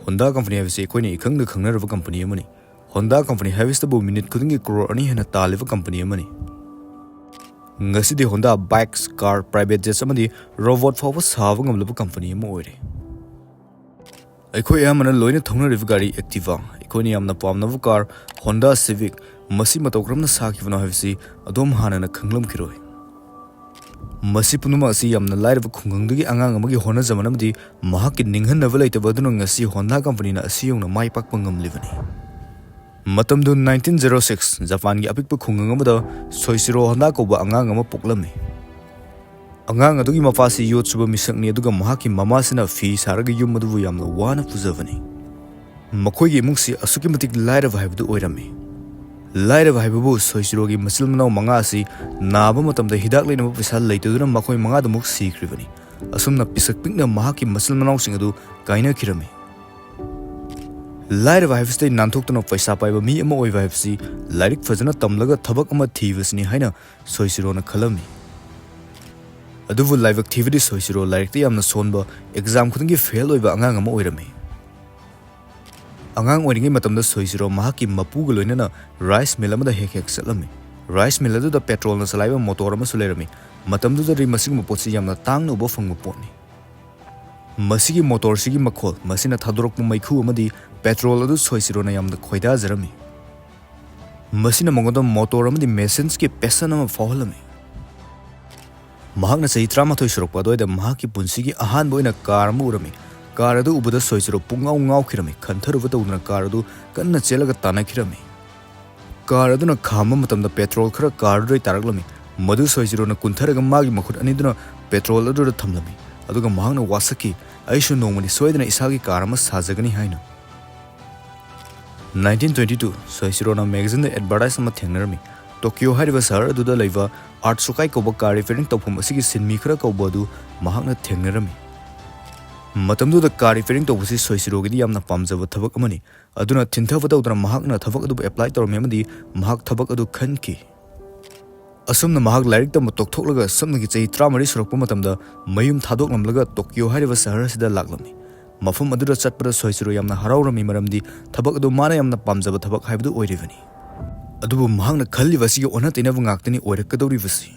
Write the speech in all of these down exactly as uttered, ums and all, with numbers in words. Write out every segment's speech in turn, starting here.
Honda company ꯍꯥꯏꯕꯁꯤ ꯑꯩꯈꯣꯏꯅ ꯏꯈꯪꯗ ꯈꯪꯅꯔꯕ company ꯑꯃꯅꯤ꯫ ꯍꯣꯟꯗꯥ ꯀꯝꯄꯅꯤ ꯍꯥꯏꯕꯁꯤꯇꯕꯨ ꯃꯤꯅꯤꯠ ꯈꯨꯗꯤꯡꯒꯤ ꯀ꯭ꯔꯣꯔ ꯑꯅꯤ ꯍꯦꯟꯅ ꯇꯥꯜꯂꯤꯕ ꯀꯝꯄꯅꯤ ꯑꯃꯅꯤ꯫ ꯉꯁꯤꯗꯤ ꯍꯣꯟꯗꯥ ꯕꯥꯏꯛꯁ, ꯀꯥꯔ, ꯄ꯭ꯔꯥꯏꯚꯦꯠ ꯖꯦꯠꯁ ꯑꯃꯗꯤ ꯔꯣꯕꯣꯠ ꯐꯥꯎꯕ ꯁꯥꯕ ꯉꯝꯂꯕ ꯀꯝꯄꯅꯤ ꯑꯃ ꯑꯣꯏꯔꯦ꯫ ꯑꯩꯈꯣꯏ ꯑꯌꯥꯝꯕꯅ ꯂꯣꯏꯅ ꯊꯧꯅꯔꯤꯕ ꯒꯥꯔꯤ ꯑꯦꯛꯇꯤꯚꯥ, ꯑꯩꯈꯣꯏꯅ ꯌꯥꯝꯅ ꯄꯥꯝꯅꯕ ꯀꯥꯔ ꯍꯣꯟꯗꯥ ꯁꯤꯚꯤꯛ, ꯃꯁꯤ ꯃꯇꯧ ꯀꯔꯝꯅ ꯁꯥꯈꯤꯕꯅꯣ ꯍꯥꯏꯕꯁꯤ ꯑꯗꯣꯝ ꯍꯥꯟꯅꯅ ꯈꯪꯂꯝꯈꯤꯔꯣꯏ꯫ ꯃꯁꯤ ꯄꯨꯝꯅꯃꯛ ꯑꯁꯤ ꯌꯥꯝꯅ ꯂꯥꯏꯔꯕ ꯈꯨꯡꯒꯪꯗꯨꯒꯤ ꯑꯉꯥꯡ ꯑꯃꯒꯤ ꯍꯣꯠꯅꯖꯃꯟ ꯑꯃꯗꯤ ꯃꯍꯥꯛꯀꯤ ꯅꯤꯡꯍꯟꯅꯕ ꯂꯩꯇꯕ ꯑꯗꯨꯅ ꯉꯁꯤ ꯍꯣꯟꯗꯥ ꯀꯝꯄꯅꯤꯅ ꯑꯁꯤ ꯌꯧꯅ ꯃꯥꯏ ꯄꯥꯛꯄ ꯉꯝꯂꯤꯕꯅꯤ꯫ ꯃꯇꯝꯗꯨ ꯅꯥꯏꯟꯇꯤꯟ ꯖꯦꯔꯣ ꯁꯤꯛꯁ, ꯖꯄꯥꯟꯒꯤ ꯑꯄꯤꯛꯄ ꯈꯨꯡꯒꯪ ꯑꯃꯗ ꯁꯣꯏꯆꯤꯔꯣ ꯍꯣꯟꯗꯥ ꯀꯧꯕ ꯑꯉꯥꯡ ꯑꯃ ꯄꯣꯛꯂꯝꯃꯤ꯫ ꯑꯉꯥꯡ ꯑꯗꯨꯒꯤ ꯃꯄꯥꯁꯤ ꯌꯣꯠ ꯁꯨꯕ ꯃꯤꯁꯛꯅꯤ, ꯑꯗꯨꯒ ꯃꯍꯥꯛꯀꯤ ꯃꯃꯥꯁꯤꯅ ꯐꯤ ꯁꯥꯔꯒ ꯌꯨꯝ ꯑꯗꯨꯕꯨ ꯌꯥꯝꯅ ꯋꯥꯅ ꯄꯨꯖꯕꯅꯤ꯫ ꯃꯈꯣꯏꯒꯤ ꯏꯃꯨꯡꯁꯤ ꯑꯁꯨꯛꯀꯤ ꯃꯇꯤꯛ ꯂꯥꯏꯔꯕ ꯍꯥꯏꯕꯗꯨ ꯑꯣꯏꯔꯝꯃꯤ꯫ ꯂꯥꯏꯔꯕ ꯍꯥꯏꯕꯕꯨ ꯁꯣꯏꯆꯤꯔꯣꯒꯤ ꯃꯆꯤꯜ ꯃꯅꯥꯎ ꯃꯉꯥ ꯑꯁꯤ ꯅꯥꯕ ꯃꯇꯝꯗ ꯍꯤꯗꯥꯛ ꯂꯩꯅꯕ ꯄꯩꯁꯥ ꯂꯩꯇꯗꯨꯅ ꯃꯈꯣꯏ ꯃꯉꯥꯗꯨꯃꯛ ꯁꯤꯈ꯭ꯔꯤꯕꯅꯤ꯫ ꯑꯁꯨꯝꯅ ꯄꯤꯁꯛ ꯄꯤꯛꯅ ꯃꯍꯥꯛꯀꯤ ꯃꯆꯤꯜ ꯃꯅꯥꯎꯁꯤꯡ ꯑꯗꯨ ꯀꯥꯏꯅꯈꯤꯔꯝꯃꯤ꯫ ꯂꯥꯏꯔꯕ ꯍꯥꯏꯕꯁꯤꯗꯩ ꯅꯥꯟꯊꯣꯛꯇꯨꯅ ꯄꯩꯁꯥ ꯄꯥꯏꯕ ꯃꯤ ꯑꯃ ꯑꯣꯏꯕ ꯍꯥꯏꯕꯁꯤ ꯂꯥꯏꯔꯤꯛ ꯐꯖꯅ ꯇꯝꯂꯒ ꯊꯕꯛ ꯑꯃ ꯊꯤꯕꯁꯤꯅꯤ ꯍꯥꯏꯅ ꯁꯣꯏꯆꯤꯔꯣꯅ ꯈꯜꯂꯝꯃꯤ꯫ ꯑꯗꯨꯕꯨ ꯂꯥꯏꯕꯛ ꯊꯤꯕꯗꯤ ꯁꯣꯏꯆꯤꯔꯣ ꯂꯥꯏꯔꯤꯛꯇ ꯌꯥꯝꯅ ꯁꯣꯟꯕ, ꯑꯦꯛꯖꯥꯝ ꯈꯨꯗꯤꯡꯒꯤ ꯐꯦꯜ ꯑꯣꯏꯕ ꯑꯉꯥꯡ ꯑꯃ ꯑꯣꯏꯔꯝꯃꯤ꯫ ꯑꯉꯥꯡ ꯑꯣꯏꯔꯤꯉꯩ ꯃꯇꯝꯗ ꯁꯣꯏꯆꯤꯔꯣ ꯃꯍꯥꯛꯀꯤ ꯃꯄꯨꯒ ꯂꯣꯏꯅꯅ ꯔꯥꯏꯁ ꯃꯤꯜ ꯑꯃꯗ ꯍꯦꯛ ꯍꯦꯛ ꯆꯠꯂꯝꯃꯤ꯫ ꯔꯥꯏꯁ ꯃꯤꯜ ꯑꯗꯨꯗ ꯄꯦꯇ꯭ꯔꯣꯜꯅ ꯆꯂꯥꯏꯕ ꯃꯣꯇꯣꯔ ꯑꯃꯁꯨ ꯂꯩꯔꯝꯃꯤ꯫ ꯃꯇꯝꯗꯨꯗꯗꯤ ꯃꯁꯤꯒꯨꯝꯕ ꯄꯣꯠꯁꯤ ꯌꯥꯝꯅ ꯇꯥꯡꯅ ꯎꯕ ꯐꯪꯕ ꯄꯣꯠꯅꯤ꯫ ꯃꯁꯤꯒꯤ ꯃꯣꯇꯣꯔꯁꯤꯒꯤ ꯃꯈꯣꯜ, ꯃꯁꯤꯅ ꯊꯥꯗꯣꯔꯛꯄ ꯃꯩꯈꯨ ꯑꯃꯗꯤ ꯄꯦꯇ꯭ꯔꯣꯜ ꯑꯗꯨ ꯁꯣꯏꯆꯤꯔꯣꯅ ꯌꯥꯝꯅ ꯈꯣꯏꯗꯥꯖꯔꯝꯃꯤ꯫ ꯃꯁꯤꯅ ꯃꯉꯣꯟꯗ ꯃꯣꯇꯣꯔ ꯑꯃꯗꯤ ꯃꯦꯁꯤꯟꯁꯀꯤ ꯄꯦꯁꯟ ꯑꯃ ꯐꯥꯎꯍꯜꯂꯝꯃꯤ꯫ ꯃꯍꯥꯛꯅ ꯆꯍꯤ ꯇꯔꯥꯃꯥꯊꯣꯏ ꯁꯨꯔꯛꯄ ꯑꯗꯨꯋꯥꯏꯗ ꯃꯍꯥꯛꯀꯤ ꯄꯨꯟꯁꯤꯒꯤ ꯑꯍꯥꯟꯕ ꯑꯣꯏꯅ ꯀꯥꯔ ꯑꯃ ꯎꯔꯝꯃꯤ꯫ ꯀꯥꯔ ꯑꯗꯨ ꯎꯕꯗ ꯁꯣꯏꯆꯤꯔꯣ ꯄꯨꯡꯉꯥꯎ ꯉꯥꯎꯈꯤꯔꯝꯃꯤ꯫ ꯈꯟꯊꯔꯨꯕ ꯇꯧꯗꯅ ꯀꯥꯔ ꯑꯗꯨ ꯀꯟꯅ ꯆꯦꯜꯂꯒ ꯇꯥꯟꯅꯈꯤꯔꯝꯃꯤ꯫ ꯀꯥꯔ ꯑꯗꯨꯅ ꯈꯥꯝꯕ ꯃꯇꯝꯗ ꯄꯦꯇ꯭ꯔꯣꯜ ꯈꯔ ꯀꯥꯔ ꯑꯗꯨꯗꯩ ꯇꯥꯔꯛꯂꯝꯃꯤ꯫ ꯃꯗꯨ ꯁꯣꯏꯆꯤꯔꯣꯅ ꯀꯨꯟꯊꯔꯒ ꯃꯥꯒꯤ ꯃꯈꯨꯠ ꯑꯅꯤꯗꯨꯅ ꯄꯦꯇ꯭ꯔꯣꯜ ꯑꯗꯨꯗ ꯊꯝꯂꯝꯃꯤ꯫ ꯑꯗꯨꯒ ꯃꯍꯥꯛꯅ ꯋꯥꯁꯛꯈꯤ, "ꯑꯩꯁꯨ ꯅꯣꯡꯃꯗꯤ ꯁꯣꯏꯗꯅ ꯏꯁꯥꯒꯤ ꯀꯥꯔ ꯑꯃ ꯁꯥꯖꯒꯅꯤ" ꯍꯥꯏꯅ꯫ ꯅꯥꯏꯟꯇꯤꯟ ꯇ꯭ꯋꯦꯟꯇꯤ ꯇꯨ, ꯁꯣꯏꯆꯤꯔꯣꯅ ꯃꯦꯒꯥꯖꯤꯟꯗ ꯑꯦꯗꯚꯔꯇꯥꯏꯖ ꯑꯃ ꯊꯦꯡꯅꯔꯝꯃꯤ꯫ ꯇꯣꯀꯤꯌꯣ ꯍꯥꯏꯔꯤꯕ ꯁꯍꯔ ꯑꯗꯨꯗ ꯂꯩꯕ ꯑꯥꯔꯠ ꯁꯨꯀꯥꯏ ꯀꯧꯕ ꯀꯥꯔ ꯔꯤꯄꯦꯌꯔꯤꯡ ꯇꯧꯐꯝ ꯑꯁꯤꯒꯤ ꯁꯤꯟꯃꯤ ꯈꯔ ꯀꯧꯕ ꯑꯗꯨ ꯃꯍꯥꯛꯅ ꯊꯦꯡꯅꯔꯝꯃꯤ꯫ ꯃꯇꯝꯗꯨꯗ ꯀꯥꯔ ꯔꯤꯄꯦꯌꯔꯤꯡ ꯇꯧꯕꯁꯤ ꯁꯣꯏꯆꯤꯔꯣꯒꯤꯗꯤ ꯌꯥꯝꯅ ꯄꯥꯝꯖꯕ ꯊꯕꯛ ꯑꯃꯅꯤ꯫ ꯑꯗꯨꯅ ꯊꯤꯟꯊꯕ ꯇꯧꯗꯅ ꯃꯍꯥꯛꯅ ꯊꯕꯛ ꯑꯗꯨꯕꯨ ꯑꯦꯄ꯭ꯂꯥꯏ ꯇꯧꯔꯝꯃꯤ ꯑꯃꯗꯤ ꯃꯍꯥꯛ ꯊꯕꯛ ꯑꯗꯨ ꯈꯟꯈꯤ꯫ ꯑꯁꯨꯝꯅ ꯃꯍꯥꯛ ꯂꯥꯏꯔꯤꯛ ꯇꯝꯕ ꯇꯣꯛꯊꯣꯛꯂꯒ ꯁꯨꯞꯅꯒꯤ ꯆꯍꯤ ꯇꯔꯥꯃꯔꯤ ꯁꯨꯔꯛꯄ ꯃꯇꯝꯗ ꯃꯌꯨꯝ ꯊꯥꯗꯣꯛꯂꯝꯂꯒ ꯇꯣꯀꯤꯌꯣ ꯍꯥꯏꯔꯤꯕ ꯁꯍꯔ ꯑꯁꯤꯗ ꯂꯥꯛꯂꯝꯃꯤ꯫ ꯃꯐꯝ ꯑꯗꯨꯗ ꯆꯠꯄꯗ ꯁꯣꯏꯆꯤꯔꯣ ꯌꯥꯝꯅ ꯍꯔꯥꯎꯔꯝꯃꯤ, ꯃꯔꯝꯗꯤ ꯊꯕꯛ ꯑꯗꯨ ꯃꯥꯅ ꯌꯥꯝꯅ ꯄꯥꯝꯖꯕ ꯊꯕꯛ ꯍꯥꯏꯕꯗꯨ ꯑꯣꯏꯔꯤꯕꯅꯤ꯫ ꯑꯗꯨꯕꯨ ꯃꯍꯥꯛꯅ ꯈꯜꯂꯤꯕ ꯑꯁꯤꯒꯤ ꯑꯣꯟꯅ ꯇꯩꯅꯕ ꯉꯥꯛꯇꯅꯤ ꯑꯣꯏꯔꯛꯀꯗꯧꯔꯤꯕꯁꯤ꯫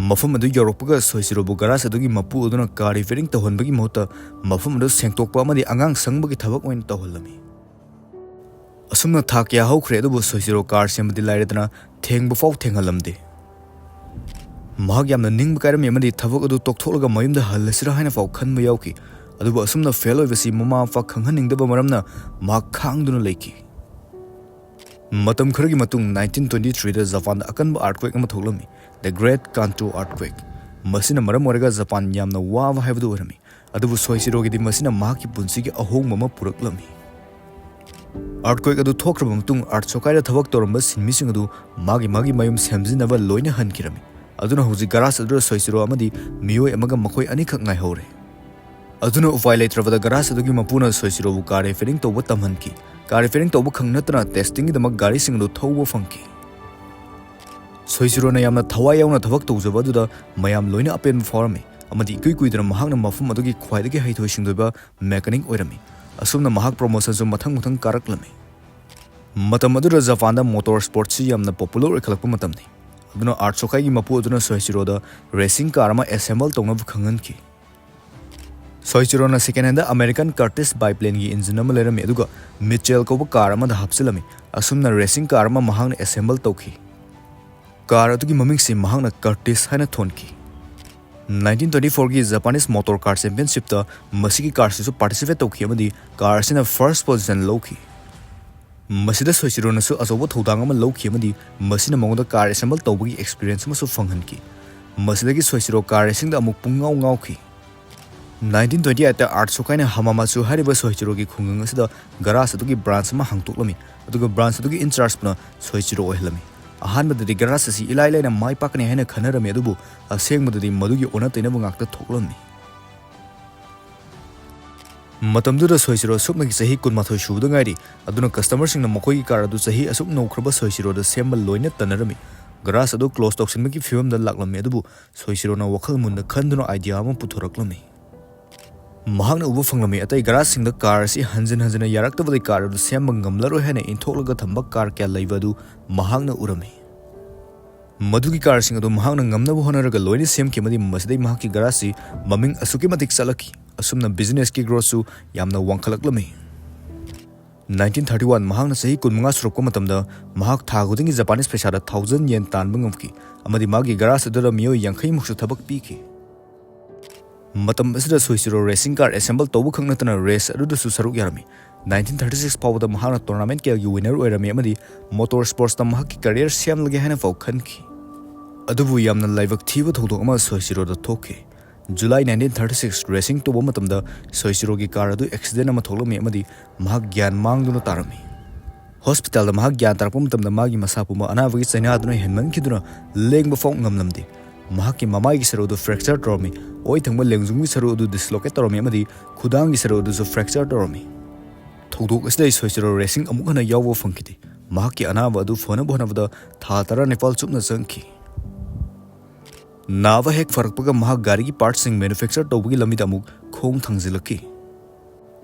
ꯃꯐꯝ ꯑꯗꯨ ꯌꯧꯔꯛꯄꯒ ꯁꯣꯏꯆꯤꯔꯣꯕꯨ ꯒꯔꯥꯖ ꯑꯗꯨꯒꯤ ꯃꯄꯨ ꯑꯗꯨꯅ ꯀꯥꯔ ꯔꯤꯄꯤꯌꯥꯔꯤꯡ ꯇꯧꯍꯟꯕꯒꯤ ꯃꯍꯨꯠꯇ ꯃꯐꯝ ꯑꯗꯨ ꯁꯦꯡꯗꯣꯛꯄ ꯑꯃꯗꯤ ꯑꯉꯥꯡ ꯁꯪꯕꯒꯤ ꯊꯕꯛ ꯑꯣꯏꯅ ꯇꯧꯍꯜꯂꯝꯃꯤ꯫ ꯑꯁꯨꯝꯅ ꯊꯥ ꯀꯌꯥ ꯍꯧꯈ꯭ꯔꯦ, ꯑꯗꯨꯕꯨ ꯁꯣꯏꯆꯤꯔꯣ ꯀꯥꯔ ꯁꯦꯝꯕꯗꯤ ꯂꯥꯏꯔꯗꯅ ꯊꯦꯡꯕ ꯐꯥꯎ ꯊꯦꯡꯍꯜꯂꯝꯗꯦ꯫ ꯃꯍꯥꯛ ꯌꯥꯝꯅ ꯅꯤꯡꯕ ꯀꯥꯏꯔꯝꯃꯤ ꯑꯃꯗꯤ ꯊꯕꯛ ꯑꯗꯨ ꯇꯣꯛꯊꯣꯛꯂꯒ ꯃꯌꯨꯝꯗ ꯍꯜꯂꯁꯤꯔꯥ ꯍꯥꯏꯅ ꯐꯥꯎ ꯈꯟꯕ ꯌꯥꯎꯈꯤ꯫ ꯑꯗꯨꯕꯨ ꯑꯁꯨꯝꯅ ꯐꯦꯜ ꯑꯣꯏꯕꯁꯤ ꯃꯃꯥ ꯃꯄꯥ ꯈꯪꯍꯟꯅꯤꯡꯗꯕ ꯃꯔꯝꯅ ꯃꯍꯥꯛ ꯈꯥꯡꯗꯨꯅ ꯂꯩꯈꯤ꯫ ꯃꯇꯝ ꯈꯔꯒꯤ ꯃꯇꯨꯡ, ꯅꯥꯏꯟꯇꯤꯟ ꯇ꯭ꯋꯦꯟꯇꯤ ꯊ꯭ꯔꯤꯗ ꯖꯄꯥꯟꯗ ꯑꯀꯟꯕ ꯑꯥꯔꯠꯀ꯭ꯋꯦꯛ ꯑꯃ ꯊꯣꯛꯂꯝꯃꯤ, The Great Kanto Earthquake꯫ ꯃꯁꯤꯅ ꯃꯔꯝ ꯑꯣꯏꯔꯒ ꯖꯄꯥꯟ ꯌꯥꯝꯅ ꯋꯥꯕ ꯍꯥꯏꯕꯗꯨ ꯑꯣꯏꯔꯝꯃꯤ꯫ ꯑꯗꯨꯕꯨ ꯁꯣꯏꯆꯤꯔꯣꯒꯤꯗꯤ ꯃꯁꯤꯅ ꯃꯍꯥꯛꯀꯤ ꯄꯨꯟꯁꯤꯒꯤ ꯑꯍꯣꯡꯕ ꯑꯃ ꯄꯨꯔꯛꯂꯝꯃꯤ꯫ ꯑꯥꯔꯠꯀ꯭ꯋꯦꯛ ꯑꯗꯨ ꯊꯣꯛꯈ꯭ꯔꯕ ꯃꯇꯨꯡ, ꯑꯥꯔꯠ ꯁꯣꯀꯥꯏꯗ ꯊꯕꯛ ꯇꯧꯔꯝꯕ ꯁꯤꯟꯃꯤꯁꯤꯡ ꯑꯗꯨ ꯃꯥꯒꯤ ꯃꯥꯒꯤ ꯃꯌꯨꯝ ꯁꯦꯝꯖꯤꯟꯅꯕ ꯂꯣꯏꯅ ꯍꯟꯈꯤꯔꯝꯃꯤ꯫ ꯑꯗꯨꯅ ꯍꯧꯖꯤꯛ ꯒꯔꯥꯖ ꯑꯗꯨꯗ ꯁꯣꯏꯆꯤꯔꯣ ꯑꯃꯗꯤ ꯃꯤꯑꯣꯏ ꯑꯃꯒ ꯃꯈꯣꯏ ꯑꯅꯤꯈꯛ ꯉꯥꯏꯍꯧꯔꯦ꯫ ꯑꯗꯨꯅ ꯎꯄꯥꯏ ꯂꯩꯇ꯭ꯔꯕꯗ ꯒꯔꯥꯖ ꯑꯗꯨꯒꯤ ꯃꯄꯨꯅ ꯁꯣꯏꯆꯤꯔꯣꯕꯨ ꯀꯥꯔ ꯔꯤꯄꯤꯌꯥꯔꯤꯡ ꯇꯧꯕ ꯇꯝꯍꯟꯈꯤ꯫ ꯀꯥꯔ ꯔꯤꯄꯤꯌꯥꯔꯤꯡ ꯇꯧꯕ ꯈꯛ ꯅꯠꯇꯅ ꯇꯦꯁꯇꯤꯡꯒꯤꯗꯃꯛ ꯒꯥꯔꯤꯁꯤꯡ ꯑꯗꯨ ꯊꯧꯕ ꯐꯪꯈꯤ꯫ ꯁꯣꯏꯆꯤꯔꯣꯅ ꯌꯥꯝꯅ ꯊꯋꯥꯏ ꯌꯥꯎꯅ ꯊꯕꯛ ꯇꯧꯖꯕ ꯑꯗꯨꯗ ꯃꯌꯥꯝ ꯂꯣꯏꯅ ꯑꯄꯦꯟꯕ ꯐꯥꯎꯔꯝꯃꯤ, ꯑꯃꯗꯤ ꯏꯀꯨꯏ ꯀꯨꯏꯗꯅ ꯃꯍꯥꯛꯅ ꯃꯐꯝ ꯑꯗꯨꯒꯤ ꯈ꯭ꯋꯥꯏꯗꯒꯤ ꯍꯩꯊꯣꯏ ꯁꯤꯡꯊꯣꯏꯕ ꯃꯦꯀꯥꯅꯤꯛ ꯑꯣꯏꯔꯝꯃꯤ꯫ ꯑꯁꯨꯝꯅ ꯃꯍꯥꯛ ꯄ꯭ꯔꯣꯃꯣꯁꯟꯁꯨ ꯃꯊꯪ ꯃꯊꯪ ꯀꯥꯔꯛꯂꯝꯃꯤ꯫ ꯃꯇꯝ ꯑꯗꯨꯗ ꯖꯄꯥꯟꯗ ꯃꯣꯇꯣꯔ ꯁ꯭ꯄꯣꯔꯠꯁꯤ ꯌꯥꯝꯅ ꯄꯣꯄꯨꯂꯔ ꯑꯣꯏꯈꯠꯂꯛꯄ ꯃꯇꯝꯅꯤ꯫ ꯑꯗꯨꯅ ꯑꯥꯔꯠ ꯁꯣꯀꯥꯏꯒꯤ ꯃꯄꯨ ꯑꯗꯨꯅ ꯁꯣꯏꯆꯤꯔꯣꯗ ꯔꯦꯁꯤꯡ ꯀꯥꯔ ꯑꯃ ꯑꯦꯁꯦꯝꯕꯜ ꯇꯧꯅꯕ ꯈꯪꯍꯟꯈꯤ꯫ ꯁꯣꯏꯆꯤꯔꯣꯅ ꯁꯦꯀꯦꯟ ꯍꯦꯟꯗ ꯑꯃꯦꯔꯤꯀꯟ ꯀꯔꯇꯤꯁ ꯕꯥꯏꯄ꯭ꯂꯦꯟꯒꯤ ꯏꯟꯖꯤꯟ ꯑꯃ ꯂꯩꯔꯝꯃꯤ, ꯑꯗꯨꯒ ꯃꯤꯆꯦꯜ ꯀꯧꯕ ꯀꯥꯔ ꯑꯃꯗ ꯍꯥꯞꯆꯤꯜꯂꯝꯃꯤ꯫ ꯑꯁꯨꯝꯅ ꯔꯦꯁꯤꯡ ꯀꯥꯔ ꯑꯃ ꯃꯍꯥꯛꯅ ꯑꯦꯁꯦꯝꯕꯜ ꯇꯧꯈꯤ꯫ ꯀꯥꯔ ꯑꯗꯨꯒꯤ ꯃꯃꯤꯡꯁꯤ ꯃꯍꯥꯛꯅ ꯀꯔꯇꯤꯁ ꯍꯥꯏꯅ ꯊꯣꯟꯈꯤ꯫ ꯅꯥꯏꯟꯇꯤꯟ ꯇ꯭ꯋꯦꯟꯇꯤ ꯐꯣꯔꯒꯤ ꯖꯄꯥꯅꯤꯁ ꯃꯣꯇꯣꯔ ꯀꯥꯔ ꯆꯦꯝꯄꯤꯌꯟꯁꯤꯞꯇ ꯃꯁꯤꯒꯤ ꯀꯥꯔꯁꯤꯁꯨ ꯄꯥꯔꯇꯤꯁꯤꯄꯦꯠ ꯇꯧꯈꯤ ꯑꯃꯗꯤ ꯀꯥꯔ ꯑꯁꯤꯅ ꯐꯥꯔꯁ ꯄꯣꯖꯤꯁꯟ ꯂꯧꯈꯤ꯫ ꯃꯁꯤꯗ ꯁꯣꯏꯆꯤꯔꯣꯅꯁꯨ ꯑꯆꯧꯕ ꯊꯧꯗꯥꯡ ꯑꯃ ꯂꯧꯈꯤ ꯑꯃꯗꯤ ꯃꯁꯤꯅ ꯃꯉꯣꯟꯗ ꯀꯥꯔ ꯑꯦꯁꯦꯝꯕꯜ ꯇꯧꯕꯒꯤ ꯑꯦꯛꯁꯄꯤꯔꯤꯌꯦꯟꯁ ꯑꯃꯁꯨ ꯐꯪꯍꯟꯈꯤ꯫ ꯃꯁꯤꯗꯒꯤ ꯁꯣꯏꯆꯤꯔꯣ ꯀꯥꯔ ꯔꯦꯁꯤꯡꯗ ꯑꯃꯨꯛ ꯄꯨꯡꯉꯥꯎ ꯉꯥꯎꯈꯤ꯫ ꯅꯥꯏꯟꯇꯤꯟ ꯇ꯭ꯋꯦꯟꯇꯤ ꯑꯩꯠꯇ ꯑꯥꯔꯠ ꯁꯣꯀꯥꯏꯅ ꯍꯥꯃꯥꯃꯥꯆꯨ ꯍꯥꯏꯔꯤꯕ ꯁꯣꯏꯆꯤꯔꯣꯒꯤ ꯈꯨꯡꯒꯪ ꯑꯁꯤꯗ ꯒꯔꯥꯖ ꯑꯗꯨꯒꯤ ꯕ꯭ꯔꯥꯟꯆ ꯑꯃ ꯍꯥꯡꯗꯣꯛꯂꯝꯃꯤ, ꯑꯗꯨꯒ ꯕ꯭ꯔꯥꯟꯆ ꯑꯗꯨꯒꯤ ꯏꯟꯆꯥꯔꯖꯄꯨꯅ ꯁꯣꯏꯆꯤꯔꯣ ꯑꯣꯏꯍꯜꯂꯝꯃꯤ꯫ ꯑꯍꯥꯟꯕꯗꯗꯤ ꯒꯔꯥꯖ ꯑꯁꯤ ꯏꯂꯥꯏ ꯂꯥꯏꯅ ꯃꯥꯏ ꯄꯥꯛꯀꯅꯤ ꯍꯥꯏꯅ ꯈꯟꯅꯔꯝꯃꯤ, ꯑꯗꯨꯕꯨ ꯑꯁꯦꯡꯕꯗꯗꯤ ꯃꯗꯨꯒꯤ ꯑꯣꯟꯅ ꯇꯩꯅꯕ ꯉꯥꯛꯇ ꯊꯣꯛꯂꯝꯃꯤ꯫ ꯃꯇꯝꯗꯨꯗ ꯁꯣꯏꯆꯤꯔꯣ ꯁꯨꯞꯅꯒꯤ ꯆꯍꯤ ꯀꯨꯟꯃꯥꯊꯣꯏ ꯁꯨꯕꯗ ꯉꯥꯏꯔꯤ꯫ ꯑꯗꯨꯅ ꯀꯁꯇꯃꯔꯁꯤꯡꯅ ꯃꯈꯣꯏꯒꯤ ꯀꯥꯔ ꯑꯗꯨ ꯆꯍꯤ ꯑꯁꯨꯛ ꯅꯧꯈ꯭ꯔꯕ ꯁꯣꯏꯆꯤꯔꯣꯗ ꯁꯦꯝꯕ ꯂꯣꯏꯅ ꯇꯟꯅꯔꯝꯃꯤ꯫ ꯒꯔꯥꯖ ꯑꯗꯨ ꯀ꯭ꯂꯣꯖ ꯇꯧꯁꯤꯟꯕꯒꯤ ꯐꯤꯕꯝꯗ ꯂꯥꯛꯂꯝꯃꯤ, ꯑꯗꯨꯕꯨ ꯁꯣꯏꯆꯤꯔꯣꯅ ꯋꯥꯈꯜ ꯃꯨꯟꯅ ꯈꯟꯗꯨꯅ ꯑꯥꯏꯗꯤꯌꯥ ꯑꯃ ꯄꯨꯊꯣꯔꯛꯂꯝꯃꯤ꯫ ꯃꯍꯥꯛꯅ ꯎꯕ ꯐꯪꯂꯝꯃꯤ, ꯑꯇꯩ ꯒꯔꯥꯖꯁꯤꯡꯗ ꯀꯥꯔ ꯑꯁꯤ ꯍꯟꯖꯤꯟ ꯍꯟꯖꯤꯟꯅ ꯌꯥꯔꯛꯇꯕꯗꯒꯤ ꯀꯥꯔ ꯑꯗꯨ ꯁꯦꯝꯕ ꯉꯝꯂꯔꯣꯏ ꯍꯥꯏꯅ ꯏꯟꯊꯣꯛꯂꯒ ꯊꯝꯕ ꯀꯥꯔ ꯀꯌꯥ ꯂꯩꯕ ꯑꯗꯨ ꯃꯍꯥꯛꯅ ꯎꯔꯝꯃꯤ꯫ ꯃꯗꯨꯒꯤ ꯀꯥꯔꯁꯤꯡ ꯑꯗꯨ ꯃꯍꯥꯛꯅ ꯉꯝꯅꯕ ꯍꯣꯠꯅꯔꯒ ꯂꯣꯏꯅ ꯁꯦꯝꯈꯤ ꯑꯃꯗꯤ ꯃꯁꯤꯗꯩ ꯃꯍꯥꯛꯀꯤ ꯒꯔꯥꯖꯁꯤ ꯃꯃꯤꯡ ꯑꯁꯨꯛꯀꯤ ꯃꯇꯤꯛ ꯆꯠꯂꯛꯈꯤ꯫ ꯑꯁꯨꯝꯅ ꯕꯤꯖꯤꯅꯦꯁꯀꯤ ꯒ꯭ꯔꯣꯠꯁꯨ ꯌꯥꯝꯅ ꯋꯥꯡꯈꯠꯂꯛꯂꯝꯃꯤ꯫ ꯅꯥꯏꯟꯇꯤꯟ ꯊꯥꯔꯇꯤ ꯋꯥꯟ, ꯃꯍꯥꯛꯅ ꯆꯍꯤ ꯀꯨꯟꯃꯉꯥ ꯁꯨꯔꯛꯄ ꯃꯇꯝꯗ ꯃꯍꯥꯛ ꯊꯥ ꯈꯨꯗꯤꯡꯒꯤ ꯖꯄꯥꯅꯤꯁ ꯄꯩꯁꯥꯗ ꯊꯥꯎꯖꯟ ꯌꯦꯟ ꯇꯥꯟꯕ ꯉꯝꯈꯤ ꯑꯃꯗꯤ ꯃꯥꯒꯤ ꯒꯔꯥꯖ ꯑꯗꯨꯗ ꯃꯤꯑꯣꯏ ꯌꯥꯡꯈꯩꯃꯨꯛꯁꯨ ꯊꯕꯛ ꯄꯤꯈꯤ꯫ ꯃꯇꯝ ꯑꯁꯤꯗ ꯁꯣꯏꯆꯤꯔꯣ ꯔꯦꯁꯤꯡ ꯀꯥꯔ ꯑꯦꯁꯦꯝꯕꯜ ꯇꯧꯕ ꯈꯛ ꯅꯠꯇꯅ ꯔꯦꯁ ꯑꯗꯨꯗꯁꯨ ꯁꯔꯨꯛ ꯌꯥꯔꯝꯃꯤ꯫ ꯅꯥꯏꯟꯇꯤꯟ ꯊꯥꯔꯇꯤ ꯁꯤꯛꯁ ꯐꯥꯎꯕꯗ ꯃꯍꯥꯛꯅ ꯇꯣꯔꯅꯥꯃꯦꯟꯠ ꯀꯌꯥꯒꯤ ꯋꯤꯅꯔ ꯑꯣꯏꯔꯝꯃꯤ ꯑꯃꯗꯤ ꯃꯣꯇꯣꯔ ꯁ꯭ꯄꯣꯔꯠꯁꯇ ꯃꯍꯥꯛꯀꯤ ꯀꯔꯤꯌꯔ ꯁꯦꯝꯂꯒꯦ ꯍꯥꯏꯅ ꯐꯥꯎ ꯈꯟꯈꯤ꯫ ꯑꯗꯨꯕꯨ ꯌꯥꯝꯅ ꯂꯥꯏꯕꯛ ꯊꯤꯕ ꯊꯧꯗꯣꯛ ꯑꯃ ꯁꯣꯏꯆꯤꯔꯣꯗ ꯊꯣꯛꯈꯤ꯫ ꯖꯨꯂꯥꯏ ꯅꯥꯏꯟꯇꯤꯟ ꯊꯥꯔꯇꯤ ꯁꯤꯛꯁ, ꯔꯦꯁꯤꯡ ꯇꯧꯕ ꯃꯇꯝꯗ ꯁꯣꯏꯆꯤꯔꯣꯒꯤ ꯀꯥꯔ ꯑꯗꯨ ꯑꯦꯛꯁꯤꯗꯦꯟ ꯑꯃ ꯊꯣꯛꯂꯝꯃꯤ ꯑꯃꯗꯤ ꯃꯍꯥꯛ ꯒ꯭ꯌꯥꯟ ꯃꯥꯡꯗꯨꯅ ꯇꯥꯔꯝꯃꯤ꯫ ꯍꯣꯁꯄꯤꯇꯥꯜꯗ ꯃꯍꯥꯛ ꯒ꯭ꯌꯥꯟ ꯇꯥꯔꯛꯄ ꯃꯇꯝꯗ ꯃꯥꯒꯤ ꯃꯁꯥ ꯄꯨꯝꯕ ꯑꯅꯥꯕꯒꯤ ꯆꯩꯅꯥꯗꯨꯅ ꯍꯦꯟꯃꯟꯈꯤꯗꯨꯅ ꯂꯦꯡꯕ ꯐꯥꯎ ꯉꯝꯂꯝꯗꯦ꯫ ꯃꯍꯥꯛꯀꯤ ꯃꯃꯥꯏꯒꯤ ꯁꯔꯨ ꯑꯗꯨ ꯐ꯭ꯔꯦꯛꯆꯔ ꯇꯧꯔꯝꯃꯤ, ꯑꯣꯏ ꯊꯪꯕ ꯂꯦꯡꯖꯨꯝꯒꯤ ꯁꯔꯨ ꯑꯗꯨ ꯗꯤꯁꯂꯣꯀꯦꯠ ꯇꯧꯔꯝꯃꯤ ꯑꯃꯗꯤ ꯈꯨꯗꯥꯡꯒꯤ ꯁꯔꯨ ꯑꯗꯨꯁꯨ ꯐ꯭ꯔꯦꯛꯆꯔ ꯇꯧꯔꯝꯃꯤ꯫ ꯊꯧꯗꯣꯛ ꯑꯁꯤꯗ ꯁꯣꯏꯆꯤꯔꯣ ꯔꯦꯁꯤꯡ ꯑꯃꯨꯛ ꯍꯟꯅ ꯌꯥꯎꯕ ꯐꯪꯈꯤꯗꯦ꯫ ꯃꯍꯥꯛꯀꯤ ꯑꯅꯥꯕ ꯑꯗꯨ ꯐꯅꯕ ꯍꯣꯠꯅꯕꯗ ꯊꯥ ꯇꯔꯥꯅꯤꯄꯥꯜ ꯆꯨꯞꯅ ꯆꯪꯈꯤ꯫ ꯅꯥꯕ ꯍꯦꯛ ꯐꯔꯛꯄꯒ ꯃꯍꯥꯛ ꯒꯥꯔꯤꯒꯤ ꯄꯥꯔꯠꯁꯤꯡ ꯃꯦꯅꯨꯐꯦꯛꯆꯔ ꯇꯧꯕꯒꯤ ꯂꯝꯕꯤꯗ ꯑꯃꯨꯛ ꯈꯣꯡ ꯊꯥꯡꯖꯤꯜꯂꯛꯈꯤ꯫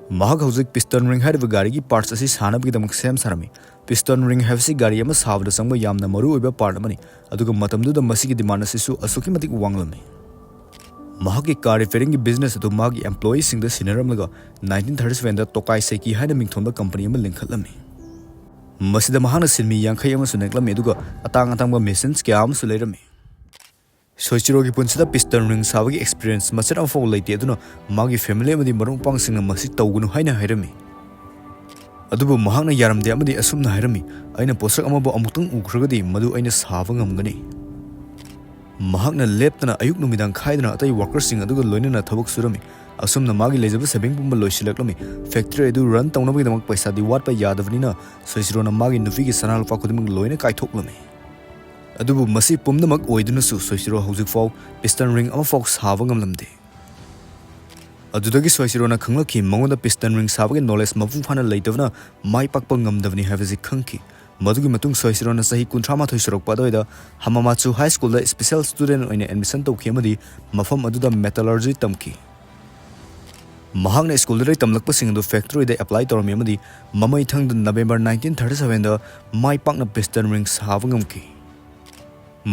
ꯃꯍꯥꯛ ꯍꯧꯖꯤꯛ ꯄꯤꯁꯇꯟ ꯔꯤꯡ ꯍꯥꯏꯔꯤꯕ ꯒꯥꯔꯤꯒꯤ ꯄꯥꯔꯠꯁ ꯑꯁꯤ ꯁꯥꯅꯕꯒꯤꯗꯃꯛ ꯁꯦꯝ ꯁꯥꯔꯝꯃꯤ꯫ ꯄꯤꯁꯇꯟ ꯔꯤꯡ ꯍꯥꯏꯕꯁꯤ ꯒꯥꯔꯤ ꯑꯃ ꯁꯥꯕꯗ ꯆꯪꯕ ꯌꯥꯝꯅ ꯃꯔꯨ ꯑꯣꯏꯕ ꯄꯥꯔꯠ ꯑꯃꯅꯤ, ꯑꯗꯨꯒ ꯃꯇꯝꯗꯨꯗ ꯃꯁꯤꯒꯤ ꯗꯤꯃꯥꯟ ꯑꯁꯤꯁꯨ ꯑꯁꯨꯛꯀꯤ ꯃꯇꯤꯛ ꯋꯥꯡꯂꯝꯃꯤ꯫ ꯃꯍꯥꯛꯀꯤ ꯀꯥꯔ ꯔꯤꯄꯦꯌꯔꯤꯡꯒꯤ ꯕꯤꯖꯤꯅꯦꯁ ꯑꯗꯨ ꯃꯥꯒꯤ ꯑꯦꯝꯄ꯭ꯂꯣꯌꯤꯁꯤꯡꯗ ꯁꯤꯟꯅꯔꯝꯂꯒ ꯅꯥꯏꯟꯇꯤꯟ ꯊꯥꯔꯇꯤ ꯁꯚꯦꯟꯗ ꯇꯣꯀꯥꯏ ꯁꯦꯀꯤ ꯍꯥꯏꯅ ꯃꯤꯡꯊꯣꯟꯕ ꯀꯝꯄꯅꯤ ꯑꯃ ꯂꯤꯡꯈꯠꯂꯝꯃꯤ꯫ ꯃꯁꯤꯗ ꯃꯍꯥꯛꯅ ꯁꯤꯟꯃꯤ ꯌꯥꯡꯈꯩ ꯑꯃꯁꯨ ꯅꯦꯛꯂꯝꯃꯤ, ꯑꯗꯨꯒ ꯑꯇꯥꯡ ꯑꯇꯥꯡꯕ ꯃꯦꯁꯤꯟꯁ ꯀꯌꯥ ꯑꯃꯁꯨ ꯂꯩꯔꯝꯃꯤ꯫ ꯁꯣꯏꯆꯤꯔꯣꯒꯤ ꯄꯨꯟꯁꯤꯗ ꯄꯤꯁꯇꯟ ꯔꯤꯡ ꯁꯥꯕꯒꯤ ꯑꯦꯛꯁꯄꯤꯔꯤꯌꯦꯟꯁ ꯃꯆꯦꯠ ꯑꯃꯐꯥꯎ ꯂꯩꯇꯦ, ꯑꯗꯨꯅ ꯃꯥꯒꯤ ꯐꯦꯃꯤꯂꯤ ꯑꯃꯗꯤ ꯃꯔꯨꯞ ꯃꯄꯥꯡꯁꯤꯡꯅ ꯃꯁꯤ ꯇꯧꯒꯅꯨ ꯍꯥꯏꯅ ꯍꯥꯏꯔꯝꯃꯤ꯫ ꯑꯗꯨꯕꯨ ꯃꯍꯥꯛꯅ ꯌꯥꯔꯝꯗꯦ ꯑꯃꯗꯤ ꯑꯁꯨꯝꯅ ꯍꯥꯏꯔꯝꯃꯤ, "ꯑꯩꯅ ꯄꯣꯠꯁꯛ ꯑꯃꯕꯨ ꯑꯃꯨꯛꯇꯪ ꯎꯈ꯭ꯔꯒꯗꯤ ꯃꯗꯨ ꯑꯩꯅ ꯁꯥꯕ ꯉꯝꯒꯅꯤ"꯫ ꯃꯍꯥꯛꯅ ꯂꯦꯞꯇꯅ ꯑꯌꯨꯛ ꯅꯨꯃꯤꯗꯥꯡ ꯈꯥꯏꯗꯅ ꯑꯇꯩ ꯋꯥꯔꯀꯔꯁꯤꯡ ꯑꯗꯨꯒ ꯂꯣꯏꯅꯅ ꯊꯕꯛ ꯁꯨꯔꯝꯃꯤ꯫ ꯑꯁꯨꯝꯅ ꯃꯥꯒꯤ ꯂꯩꯖꯕ ꯁꯦꯚꯤꯡ ꯄꯨꯝꯕ ꯂꯣꯏꯁꯤꯜꯂꯛꯂꯝꯃꯤ꯫ ꯐꯦꯛꯇꯔꯤ ꯑꯗꯨ ꯔꯟ ꯇꯧꯅꯕꯒꯤꯗꯃꯛ ꯄꯩꯁꯥꯗꯤ ꯋꯥꯠꯄ ꯌꯥꯗꯕꯅꯤꯅ ꯁꯣꯏꯆꯤꯔꯣꯅ ꯃꯥꯒꯤ ꯅꯨꯄꯤꯒꯤ ꯁꯅꯥ ꯂꯨꯄꯥ ꯈꯨꯗꯤꯡꯃꯛ ꯂꯣꯏꯅ ꯀꯥꯏꯊꯣꯛꯂꯝꯃꯤ꯫ ꯑꯗꯨꯕꯨ ꯃꯁꯤ ꯄꯨꯝꯅꯃꯛ ꯑꯣꯏꯗꯨꯅꯁꯨ ꯁꯣꯏꯆꯤꯔꯣ ꯍꯧꯖꯤꯛꯐꯥꯎ ꯄꯤꯁꯇꯟ ꯔꯤꯡ ꯑꯃꯐꯥꯎ ꯁꯥꯕ ꯉꯝꯂꯝꯗꯦ꯫ ꯑꯗꯨꯗꯒꯤ ꯁꯣꯏꯆꯤꯔꯣꯅ ꯈꯪꯂꯛꯈꯤ, ꯃꯉꯣꯟꯗ ꯄꯤꯁꯇꯟ ꯔꯤꯡ ꯁꯥꯕꯒꯤ ꯅꯣꯂꯦꯖ ꯃꯄꯨꯡ ꯐꯥꯅ ꯂꯩꯇꯕꯅ ꯃꯥꯏ ꯄꯥꯛꯄ ꯉꯝꯗꯕꯅꯤ ꯍꯥꯏꯕꯁꯤ ꯈꯪꯈꯤ꯫ ꯃꯗꯨꯒꯤ ꯃꯇꯨꯡ ꯁꯣꯏꯆꯤꯔꯣꯅ ꯆꯍꯤ ꯀꯨꯟꯊ꯭ꯔꯥ ꯃꯥꯊꯣꯏ ꯁꯨꯔꯛꯄ ꯑꯗꯨꯋꯥꯏꯗ ꯍꯥꯃꯥꯃꯥꯆꯨ ꯍꯥꯏ ꯁ꯭ꯀꯨꯜꯗ ꯁ꯭ꯄꯦꯁꯦꯜ ꯁ꯭ꯇꯨꯗꯦꯟꯠ ꯑꯣꯏꯅ ꯑꯦꯗꯃꯤꯁꯟ ꯇꯧꯈꯤ ꯑꯃꯗꯤ ꯃꯐꯝ ꯑꯗꯨꯗ ꯃꯦꯇꯥꯂꯔꯖꯤ ꯇꯝꯈꯤ꯫ ꯃꯍꯥꯛꯅ ꯁ꯭ꯀꯨꯜꯗ ꯇꯝꯂꯛꯄꯁꯤꯡ ꯑꯗꯨ ꯐꯦꯛꯇꯔꯤꯗ ꯑꯦꯄ꯭ꯂꯥꯏ ꯇꯧꯔꯝꯃꯤ ꯑꯃꯗꯤ ꯃꯃꯩ ꯊꯪꯗ ꯅꯕꯦꯝꯕꯔ ꯅꯥꯏꯟꯇꯤꯟ ꯊꯥꯔꯇꯤ ꯁꯚꯦꯟꯗ ꯃꯥꯏ ꯄꯥꯛꯅ ꯄꯤꯁꯇꯟ ꯔꯤꯡ ꯁꯥꯕ ꯉꯝꯈꯤ꯫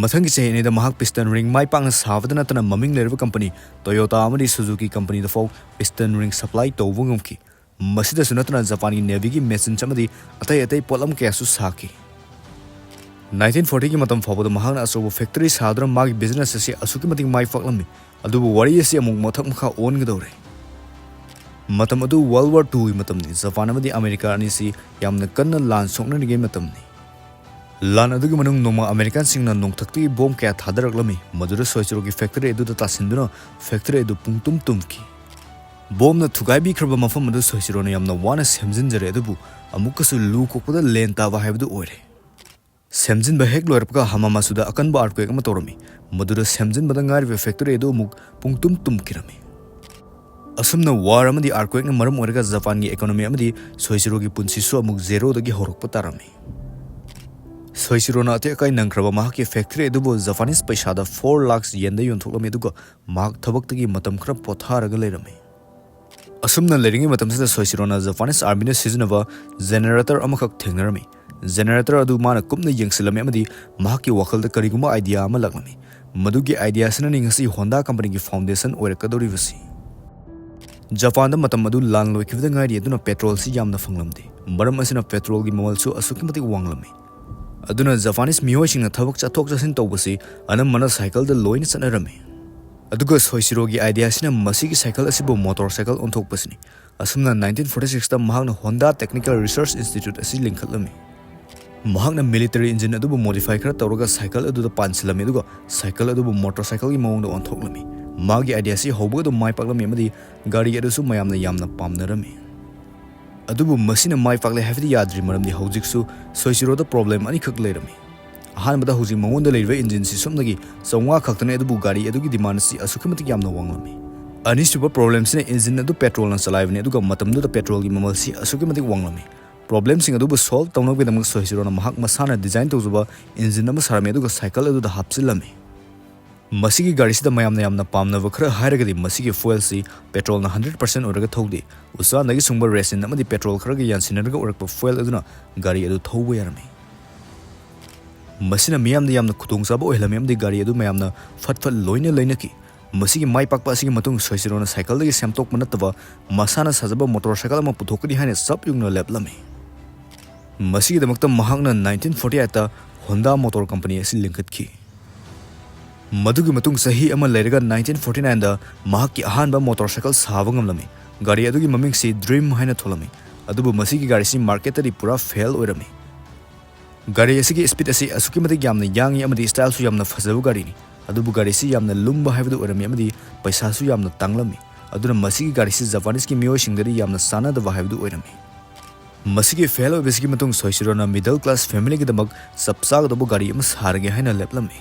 ꯃꯊꯪꯒꯤ ꯆꯍꯤ ꯑꯅꯤꯗ ꯃꯍꯥꯛ ꯄꯤꯁꯇꯟ ꯔꯤꯡ ꯃꯥꯏ ꯄꯥꯛꯅ ꯁꯥꯕꯗ ꯅꯠꯇꯅ ꯃꯃꯤꯡ ꯂꯩꯔꯕ ꯀꯝꯄꯅꯤ ꯇꯣꯌꯣꯇꯥ ꯑꯃꯗꯤ ꯁꯨꯖꯨꯀꯤ ꯀꯝꯄꯅꯤꯗ ꯐꯥꯎ ꯄꯤꯁꯇꯟ ꯔꯤꯡ ꯁꯄ꯭ꯂꯥꯏ ꯇꯧꯕ ꯉꯝꯈꯤ꯫ ꯃꯁꯤꯗꯁꯨ ꯅꯠꯇꯅ ꯖꯄꯥꯟꯒꯤ ꯅꯦꯚꯤꯒꯤ ꯃꯦꯆꯤꯟꯁ ꯑꯃꯗꯤ ꯑꯇꯩ ꯑꯇꯩ ꯄꯣꯠꯂꯝ ꯀꯌꯥꯁꯨ ꯁꯥꯈꯤ꯫ ꯅꯥꯏꯟꯇꯤꯟ ꯐꯣꯔꯇꯤꯒꯤ ꯃꯇꯝ ꯐꯥꯎꯕꯗ ꯃꯍꯥꯛꯅ ꯑꯆꯧꯕ ꯐꯦꯛꯇꯔꯤ ꯁꯥꯗꯨꯅ ꯃꯥꯒꯤ ꯕꯤꯖꯤꯅꯦꯁ ꯑꯁꯤ ꯑꯁꯨꯛꯀꯤ ꯃꯇꯤꯛ ꯃꯥꯏ ꯄꯥꯛꯂꯝꯃꯤ꯫ ꯑꯗꯨꯕꯨ ꯋꯥꯔꯤ ꯑꯁꯤ ꯑꯃꯨꯛ ꯃꯊꯛ ꯃꯈꯥ ꯑꯣꯟꯒꯗꯧꯔꯦ꯫ ꯃꯇꯝ ꯑꯗꯨ ꯋꯥꯔꯜ ꯋꯥꯔ ꯇꯨꯒꯤ ꯃꯇꯝꯅꯤ꯫ ꯖꯄꯥꯟ ꯑꯃꯗꯤ ꯑꯃꯦꯔꯤꯀꯥ ꯑꯅꯤꯁꯤ ꯌꯥꯝꯅ ꯀꯟꯅ ꯂꯥꯟ ꯁꯣꯛꯅꯔꯤꯉꯩ ꯃꯇꯝꯅꯤ꯫ ꯂꯥꯟ ꯑꯗꯨꯒꯤ ꯃꯅꯨꯡ ꯅꯣꯡꯃ ꯑꯃꯦꯔꯤꯀꯥꯟꯁꯤꯡꯅ ꯅꯣꯡꯊꯛꯇꯒꯤ ꯕꯣꯝ ꯀꯌꯥ ꯊꯥꯗꯔꯛꯂꯝꯃꯤ, ꯃꯗꯨꯗ ꯁꯣꯏꯆꯤꯔꯣꯒꯤ ꯐꯦꯛꯇꯔꯤ ꯑꯗꯨꯗ ꯇꯥꯁꯤꯟꯗꯨꯅ ꯐꯦꯛꯇꯔꯤ ꯑꯗꯨ ꯄꯨꯡꯇꯨꯝ ꯇꯨꯝꯈꯤ꯫ ꯕꯣꯝꯅ ꯊꯨꯒꯥꯏꯕꯤꯈ꯭ꯔꯕ ꯃꯐꯝ ꯑꯗꯨ ꯁꯣꯏꯆꯤꯔꯣꯅ ꯌꯥꯝꯅ ꯋꯥꯅ ꯁꯦꯝꯖꯤꯟꯖꯔꯦ, ꯑꯗꯨꯕꯨ ꯑꯃꯨꯛꯀꯁꯨ ꯂꯨ ꯀꯣꯛꯄꯗ ꯂꯦꯟ ꯇꯥꯕ ꯍꯥꯏꯕꯗꯨ ꯑꯣꯏꯔꯦ꯫ ꯁꯦꯝꯖꯤꯟꯕ ꯍꯦꯛ ꯂꯣꯏꯔꯛꯄꯒ ꯍꯥꯃꯥꯃꯥꯁꯨꯗ ꯑꯀꯟꯕ ꯑꯥꯔꯀ꯭ꯋꯦꯛ ꯑꯃ ꯇꯧꯔꯝꯃꯤ꯫ ꯃꯗꯨꯗ ꯁꯦꯝꯖꯤꯟꯕꯗ ꯉꯥꯏꯔꯤꯕ ꯐꯦꯛꯇꯔꯤ ꯑꯗꯨ ꯑꯃꯨꯛ ꯄꯨꯡꯇꯨꯝ ꯇꯨꯝꯈꯤꯔꯝꯃꯤ꯫ ꯑꯁꯨꯝꯅ ꯋꯥꯔ ꯑꯃꯗꯤ ꯑꯥꯔꯀ꯭ꯋꯦꯛꯅ ꯃꯔꯝ ꯑꯣꯏꯔꯒ ꯖꯄꯥꯟꯒꯤ ꯏꯀꯣꯅꯣꯃꯤ ꯑꯃꯗꯤ ꯁꯣꯏꯆꯤꯔꯣꯒꯤ ꯄꯨꯟꯁꯤꯁꯨ ꯑꯃꯨꯛ ꯖꯦꯔꯣꯗꯒꯤ ꯍꯧꯔꯛꯄ ꯇꯥꯔꯝꯃꯤ꯫ ꯁꯣꯏꯆꯤꯔꯣꯅ ꯑꯇꯦꯛ ꯑꯀꯥꯏ ꯅꯪꯈ꯭ꯔꯕ ꯃꯍꯥꯛꯀꯤ ꯐꯦꯛꯇꯔꯤ ꯑꯗꯨꯕꯨ ꯖꯄꯥꯅꯤꯁ ꯄꯩꯁꯥꯗ ꯐꯣꯔ ꯂꯥꯈ ꯌꯦꯟꯗ ꯌꯣꯟꯊꯣꯛꯂꯝꯃꯤ, ꯑꯗꯨꯒ ꯃꯍꯥꯛ ꯊꯕꯛꯇꯒꯤ ꯃꯇꯝ ꯈꯔ ꯄꯣꯊꯥꯔꯒ ꯂꯩꯔꯝꯃꯤ꯫ ꯑꯁꯨꯝꯅ ꯂꯩꯔꯤꯉꯩ ꯃꯇꯝꯁꯤꯗ ꯁꯣꯏꯆꯤꯔꯣꯅ ꯖꯄꯥꯅꯤꯁ ꯑꯥꯔꯃꯤꯅ ꯁꯤꯖꯤꯟꯅꯕ ꯖꯦꯅꯦꯔꯦꯇꯔ ꯑꯃꯈꯛ ꯊꯦꯡꯅꯔꯝꯃꯤ꯫ ꯖꯦꯅꯦꯔꯦꯇꯔ ꯑꯗꯨ ꯃꯥꯅ ꯀꯨꯞꯅ ꯌꯦꯡꯁꯤꯜꯂꯝꯃꯤ ꯑꯃꯗꯤ ꯃꯍꯥꯛꯀꯤ ꯋꯥꯈꯜꯗ ꯀꯔꯤꯒꯨꯝꯕ ꯑꯥꯏꯗꯤꯌꯥ ꯑꯃ ꯂꯥꯛꯂꯝꯃꯤ꯫ ꯃꯗꯨꯒꯤ ꯑꯥꯏꯗꯤꯌꯥꯁꯤꯅꯅꯤ ꯉꯁꯤ ꯍꯣꯟꯗꯥ ꯀꯝꯄꯅꯤꯒꯤ ꯐꯥꯎꯟꯗꯦꯁꯟ ꯑꯣꯏꯔꯛꯀꯗꯧꯔꯤꯕꯁꯤ꯫ ꯖꯄꯥꯟꯗ ꯃꯇꯝ ꯑꯗꯨ ꯂꯥꯟ ꯂꯣꯏꯈꯤꯕꯗ ꯉꯥꯏꯔꯤ, ꯑꯗꯨꯅ ꯄꯦꯇ꯭ꯔꯣꯜꯁꯤ ꯌꯥꯝꯅ ꯐꯪꯂꯝꯗꯦ꯫ ꯃꯔꯝ ꯑꯁꯤꯅ ꯄꯦꯇ꯭ꯔꯣꯜꯒꯤ ꯃꯃꯜꯁꯨ ꯑꯁꯨꯛꯀꯤ ꯃꯇꯤꯛ ꯋꯥꯡꯂꯝꯃꯤ꯫ ꯑꯗꯨꯅ ꯖꯄꯥꯅꯤꯁ ꯃꯤꯑꯣꯏꯁꯤꯡꯅ ꯊꯕꯛ ꯆꯠꯊꯣꯛ ꯆꯠꯁꯤꯟ ꯇꯧꯕꯁꯤ ꯑꯅꯝꯕꯅ ꯁꯥꯏꯀꯜꯗ ꯂꯣꯏꯅ ꯆꯠꯅꯔꯝꯃꯤ꯫ ꯑꯗꯨꯒ ꯁꯣꯏꯆꯤꯔꯣꯒꯤ ꯑꯥꯏꯗꯤꯌꯥꯁꯤꯅ ꯃꯁꯤꯒꯤ ꯁꯥꯏꯀꯜ ꯑꯁꯤꯕꯨ ꯃꯣꯇꯣꯔ ꯁꯥꯏꯀꯜ ꯑꯣꯟꯊꯣꯛꯄꯁꯤꯅꯤ꯫ ꯑꯁꯨꯝꯅ ꯅꯥꯏꯟꯇꯤꯟ ꯐꯣꯔꯇꯤ ꯁꯤꯛꯁꯇ ꯃꯍꯥꯛꯅ ꯍꯣꯟꯗꯥ ꯇꯦꯛꯅꯤꯀꯦꯜ ꯔꯤꯁꯔꯆ ꯏꯟꯁꯇꯤꯇ꯭ꯌꯨꯠ ꯑꯁꯤ ꯂꯤꯡꯈꯠꯂꯝꯃꯤ꯫ ꯃꯍꯥꯛꯅ ꯃꯤꯂꯤꯇꯔꯤ ꯏꯟꯖꯤꯟ ꯑꯗꯨꯕꯨ ꯃꯣꯗꯤꯐꯥꯏ ꯈꯔ ꯇꯧꯔꯒ ꯁꯥꯏꯀꯜ ꯑꯗꯨꯗ ꯄꯥꯟꯁꯤꯜꯂꯝꯃꯤ, ꯑꯗꯨꯒ ꯁꯥꯏꯀꯜ ꯑꯗꯨꯕꯨ ꯃꯣꯇꯣꯔ ꯁꯥꯏꯀꯜꯒꯤ ꯃꯑꯣꯡꯗ ꯑꯣꯟꯊꯣꯛꯂꯝꯃꯤ꯫ ꯃꯥꯒꯤ ꯑꯥꯏꯗꯤꯌꯥꯁꯤ ꯍꯧꯕꯒ ꯑꯗꯨꯝ ꯃꯥꯏ ꯄꯥꯛꯂꯝꯃꯤ ꯑꯃꯗꯤ ꯒꯥꯔꯤ ꯑꯗꯨꯁꯨ ꯃꯌꯥꯝꯅ ꯌꯥꯝꯅ ꯄꯥꯝꯅꯔꯝꯃꯤ꯫ ꯑꯗꯨꯕꯨ ꯃꯁꯤꯅ ꯃꯥꯏ ꯄꯥꯛꯂꯦ ꯍꯥꯏꯕꯗꯤ ꯌꯥꯗ꯭ꯔꯤ, ꯃꯔꯝꯗꯤ ꯍꯧꯖꯤꯛꯁꯨ ꯁꯣꯏꯆꯤꯔꯣꯗ ꯄ꯭ꯔꯣꯕ꯭ꯂꯦꯝ ꯑꯅꯤꯈꯛ ꯂꯩꯔꯝꯃꯤ꯫ ꯑꯍꯥꯟꯕꯗ, ꯍꯧꯖꯤꯛ ꯃꯉꯣꯟꯗ ꯂꯩꯔꯤꯕ ꯏꯟꯖꯤꯟꯁꯤ ꯁꯨꯞꯅꯒꯤ ꯆꯥꯝꯃꯉꯥ ꯈꯛꯇꯅꯤ, ꯑꯗꯨꯕꯨ ꯒꯥꯔꯤ ꯑꯗꯨꯒꯤ ꯗꯤꯃꯥꯟ ꯑꯁꯤ ꯑꯁꯨꯛꯀꯤ ꯃꯇꯤꯛ ꯌꯥꯝꯅ ꯋꯥꯡꯂꯝꯃꯤ꯫ ꯑꯅꯤꯁꯨꯕ ꯄ꯭ꯔꯣꯕ꯭ꯂꯦꯝꯁꯤꯅ ꯏꯟꯖꯤꯟ ꯑꯗꯨ ꯄꯦꯇ꯭ꯔꯣꯜꯅ ꯆꯂꯥꯏꯕꯅꯤ, ꯑꯗꯨꯒ ꯃꯇꯝꯗꯨꯗ ꯄꯦꯇ꯭ꯔꯣꯜꯒꯤ ꯃꯃꯜꯁꯤ ꯑꯁꯨꯛꯀꯤ ꯃꯇꯤꯛ ꯋꯥꯡꯂꯝꯃꯤ꯫ ꯄ꯭ꯔꯣꯕ꯭ꯂꯦꯝꯁꯤꯡ ꯑꯗꯨꯕꯨ ꯁꯣꯜꯕ ꯇꯧꯅꯕꯒꯤꯗꯃꯛ ꯁꯣꯏꯆꯤꯔꯣꯅ ꯃꯍꯥꯛ ꯃꯁꯥꯅ ꯗꯤꯖꯥꯏꯟ ꯇꯧꯖꯕ ꯏꯟꯖꯤꯟ ꯑꯃ ꯁꯥꯔꯝꯃꯤ, ꯑꯗꯨꯒ ꯁꯥꯏꯀꯜ ꯑꯗꯨꯗ ꯍꯥꯞꯆꯤꯜꯂꯝꯃꯤ꯫ ꯃꯁꯤꯒꯤ ꯒꯥꯔꯤꯁꯤꯗ ꯃꯌꯥꯝꯅ ꯌꯥꯝꯅ ꯄꯥꯝꯅꯕ ꯈꯔ ꯍꯥꯏꯔꯒꯗꯤ ꯃꯁꯤꯒꯤ fuelꯁꯤ petrolꯅ hundred percent ꯑꯣꯏꯔꯒ ꯊꯧꯗꯦ꯫ ꯎꯆꯥꯟꯗꯒꯤ ꯁꯨꯡꯕ resin ꯑꯃꯗꯤ petrol ꯈꯔꯒ ꯌꯥꯟꯁꯤꯟꯅꯔꯒ ꯑꯣꯏꯔꯛꯄ fuel ꯑꯗꯨꯅ ꯒꯥꯔꯤ ꯑꯗꯨ ꯊꯧꯕ ꯌꯥꯔꯝꯃꯤ꯫ ꯃꯁꯤꯅ ꯃꯤꯌꯥꯝꯗ ꯌꯥꯝꯅ ꯈꯨꯗꯣꯡꯆꯥꯕ ꯑꯣꯏꯍꯜꯂꯝꯃꯤ ꯑꯃꯗꯤ ꯒꯥꯔꯤ ꯑꯗꯨ ꯃꯌꯥꯝꯅ ꯐꯠ ꯐꯠ ꯂꯣꯏꯅ ꯂꯩꯅꯈꯤ꯫ ꯃꯁꯤꯒꯤ ꯃꯥꯏ ꯄꯥꯛꯄ ꯑꯁꯤꯒꯤ ꯃꯇꯨꯡ ꯁꯣꯏꯁꯤꯔꯣꯅ ꯁꯥꯏꯀꯜꯗꯒꯤ ꯁꯦꯝꯗꯣꯛꯄ ꯅꯠꯇꯕ ꯃꯁꯥꯅ ꯁꯥꯖꯕ ꯃꯣꯇꯣꯔ ꯁꯥꯏꯀꯜ ꯑꯃ ꯄꯨꯊꯣꯛꯀꯅꯤ ꯍꯥꯏꯅ ꯆꯞ ꯌꯨꯡꯅ ꯂꯦꯞꯂꯝꯃꯤ꯫ ꯃꯁꯤꯒꯤꯗꯃꯛꯇ ꯃꯍꯥꯛꯅ nineteen forty eightꯇ Honda Motor Company ꯑꯁꯤ ꯂꯤꯡꯈꯠꯈꯤ꯫ ꯃꯗꯨꯒꯤ ꯃꯇꯨꯡ ꯆꯍꯤ ꯑꯃ ꯂꯩꯔꯒ nineteen forty nineꯗ ꯃꯍꯥꯛꯀꯤ ꯑꯍꯥꯟꯕ ꯃꯣꯇꯣꯔ ꯁꯥꯏꯀꯜ ꯁꯥꯕ ꯉꯝꯂꯝꯃꯤ꯫ ꯒꯥꯔꯤ ꯑꯗꯨꯒꯤ ꯃꯃꯤꯡꯁꯤ Dream ꯍꯥꯏꯅ ꯊꯣꯜꯂꯝꯃꯤ, ꯑꯗꯨꯕꯨ ꯃꯁꯤꯒꯤ ꯒꯥꯔꯤꯁꯤ marketꯇꯗꯤ ꯄꯨꯔꯥ fail ꯑꯣꯏꯔꯝꯃꯤ꯫ ꯒꯥꯔꯤ ꯑꯁꯤꯒꯤ speed ꯑꯁꯤ ꯑꯁꯨꯛꯀꯤ ꯃꯇꯤꯛ ꯌꯥꯝꯅ ꯌꯥꯡꯉꯤ ꯑꯃꯗꯤ styleꯁꯨ ꯌꯥꯝꯅ ꯐꯖꯕ ꯒꯥꯔꯤꯅꯤ, ꯑꯗꯨꯕꯨ ꯒꯥꯔꯤꯁꯤ ꯌꯥꯝꯅ ꯂꯨꯝꯕ ꯍꯥꯏꯕꯗꯨ ꯑꯣꯏꯔꯝꯃꯤ ꯑꯃꯗꯤ ꯄꯩꯁꯥꯁꯨ ꯌꯥꯝꯅ ꯇꯥꯡꯂꯝꯃꯤ꯫ ꯑꯗꯨꯅ ꯃꯁꯤꯒꯤ ꯒꯥꯔꯤꯁꯤ Japaneseꯀꯤ ꯃꯤꯑꯣꯏꯁꯤꯡꯗꯗꯤ ꯌꯥꯝꯅ ꯆꯥꯟꯅꯗꯕ ꯍꯥꯏꯕꯗꯨ ꯑꯣꯏꯔꯝꯃꯤ꯫ ꯃꯁꯤꯒꯤ fail ꯑꯣꯏꯕꯁꯤꯒꯤ ꯃꯇꯨꯡ ꯁꯣꯏꯁꯤꯔꯣꯅ middle class familyꯒꯤꯗꯃꯛ ꯆꯞ ꯆꯥꯒꯗꯧꯕ ꯒꯥꯔꯤ ꯑꯃ ꯁꯥꯔꯒꯦ ꯍꯥꯏꯅ ꯂꯦꯞꯂꯝꯃꯤ꯫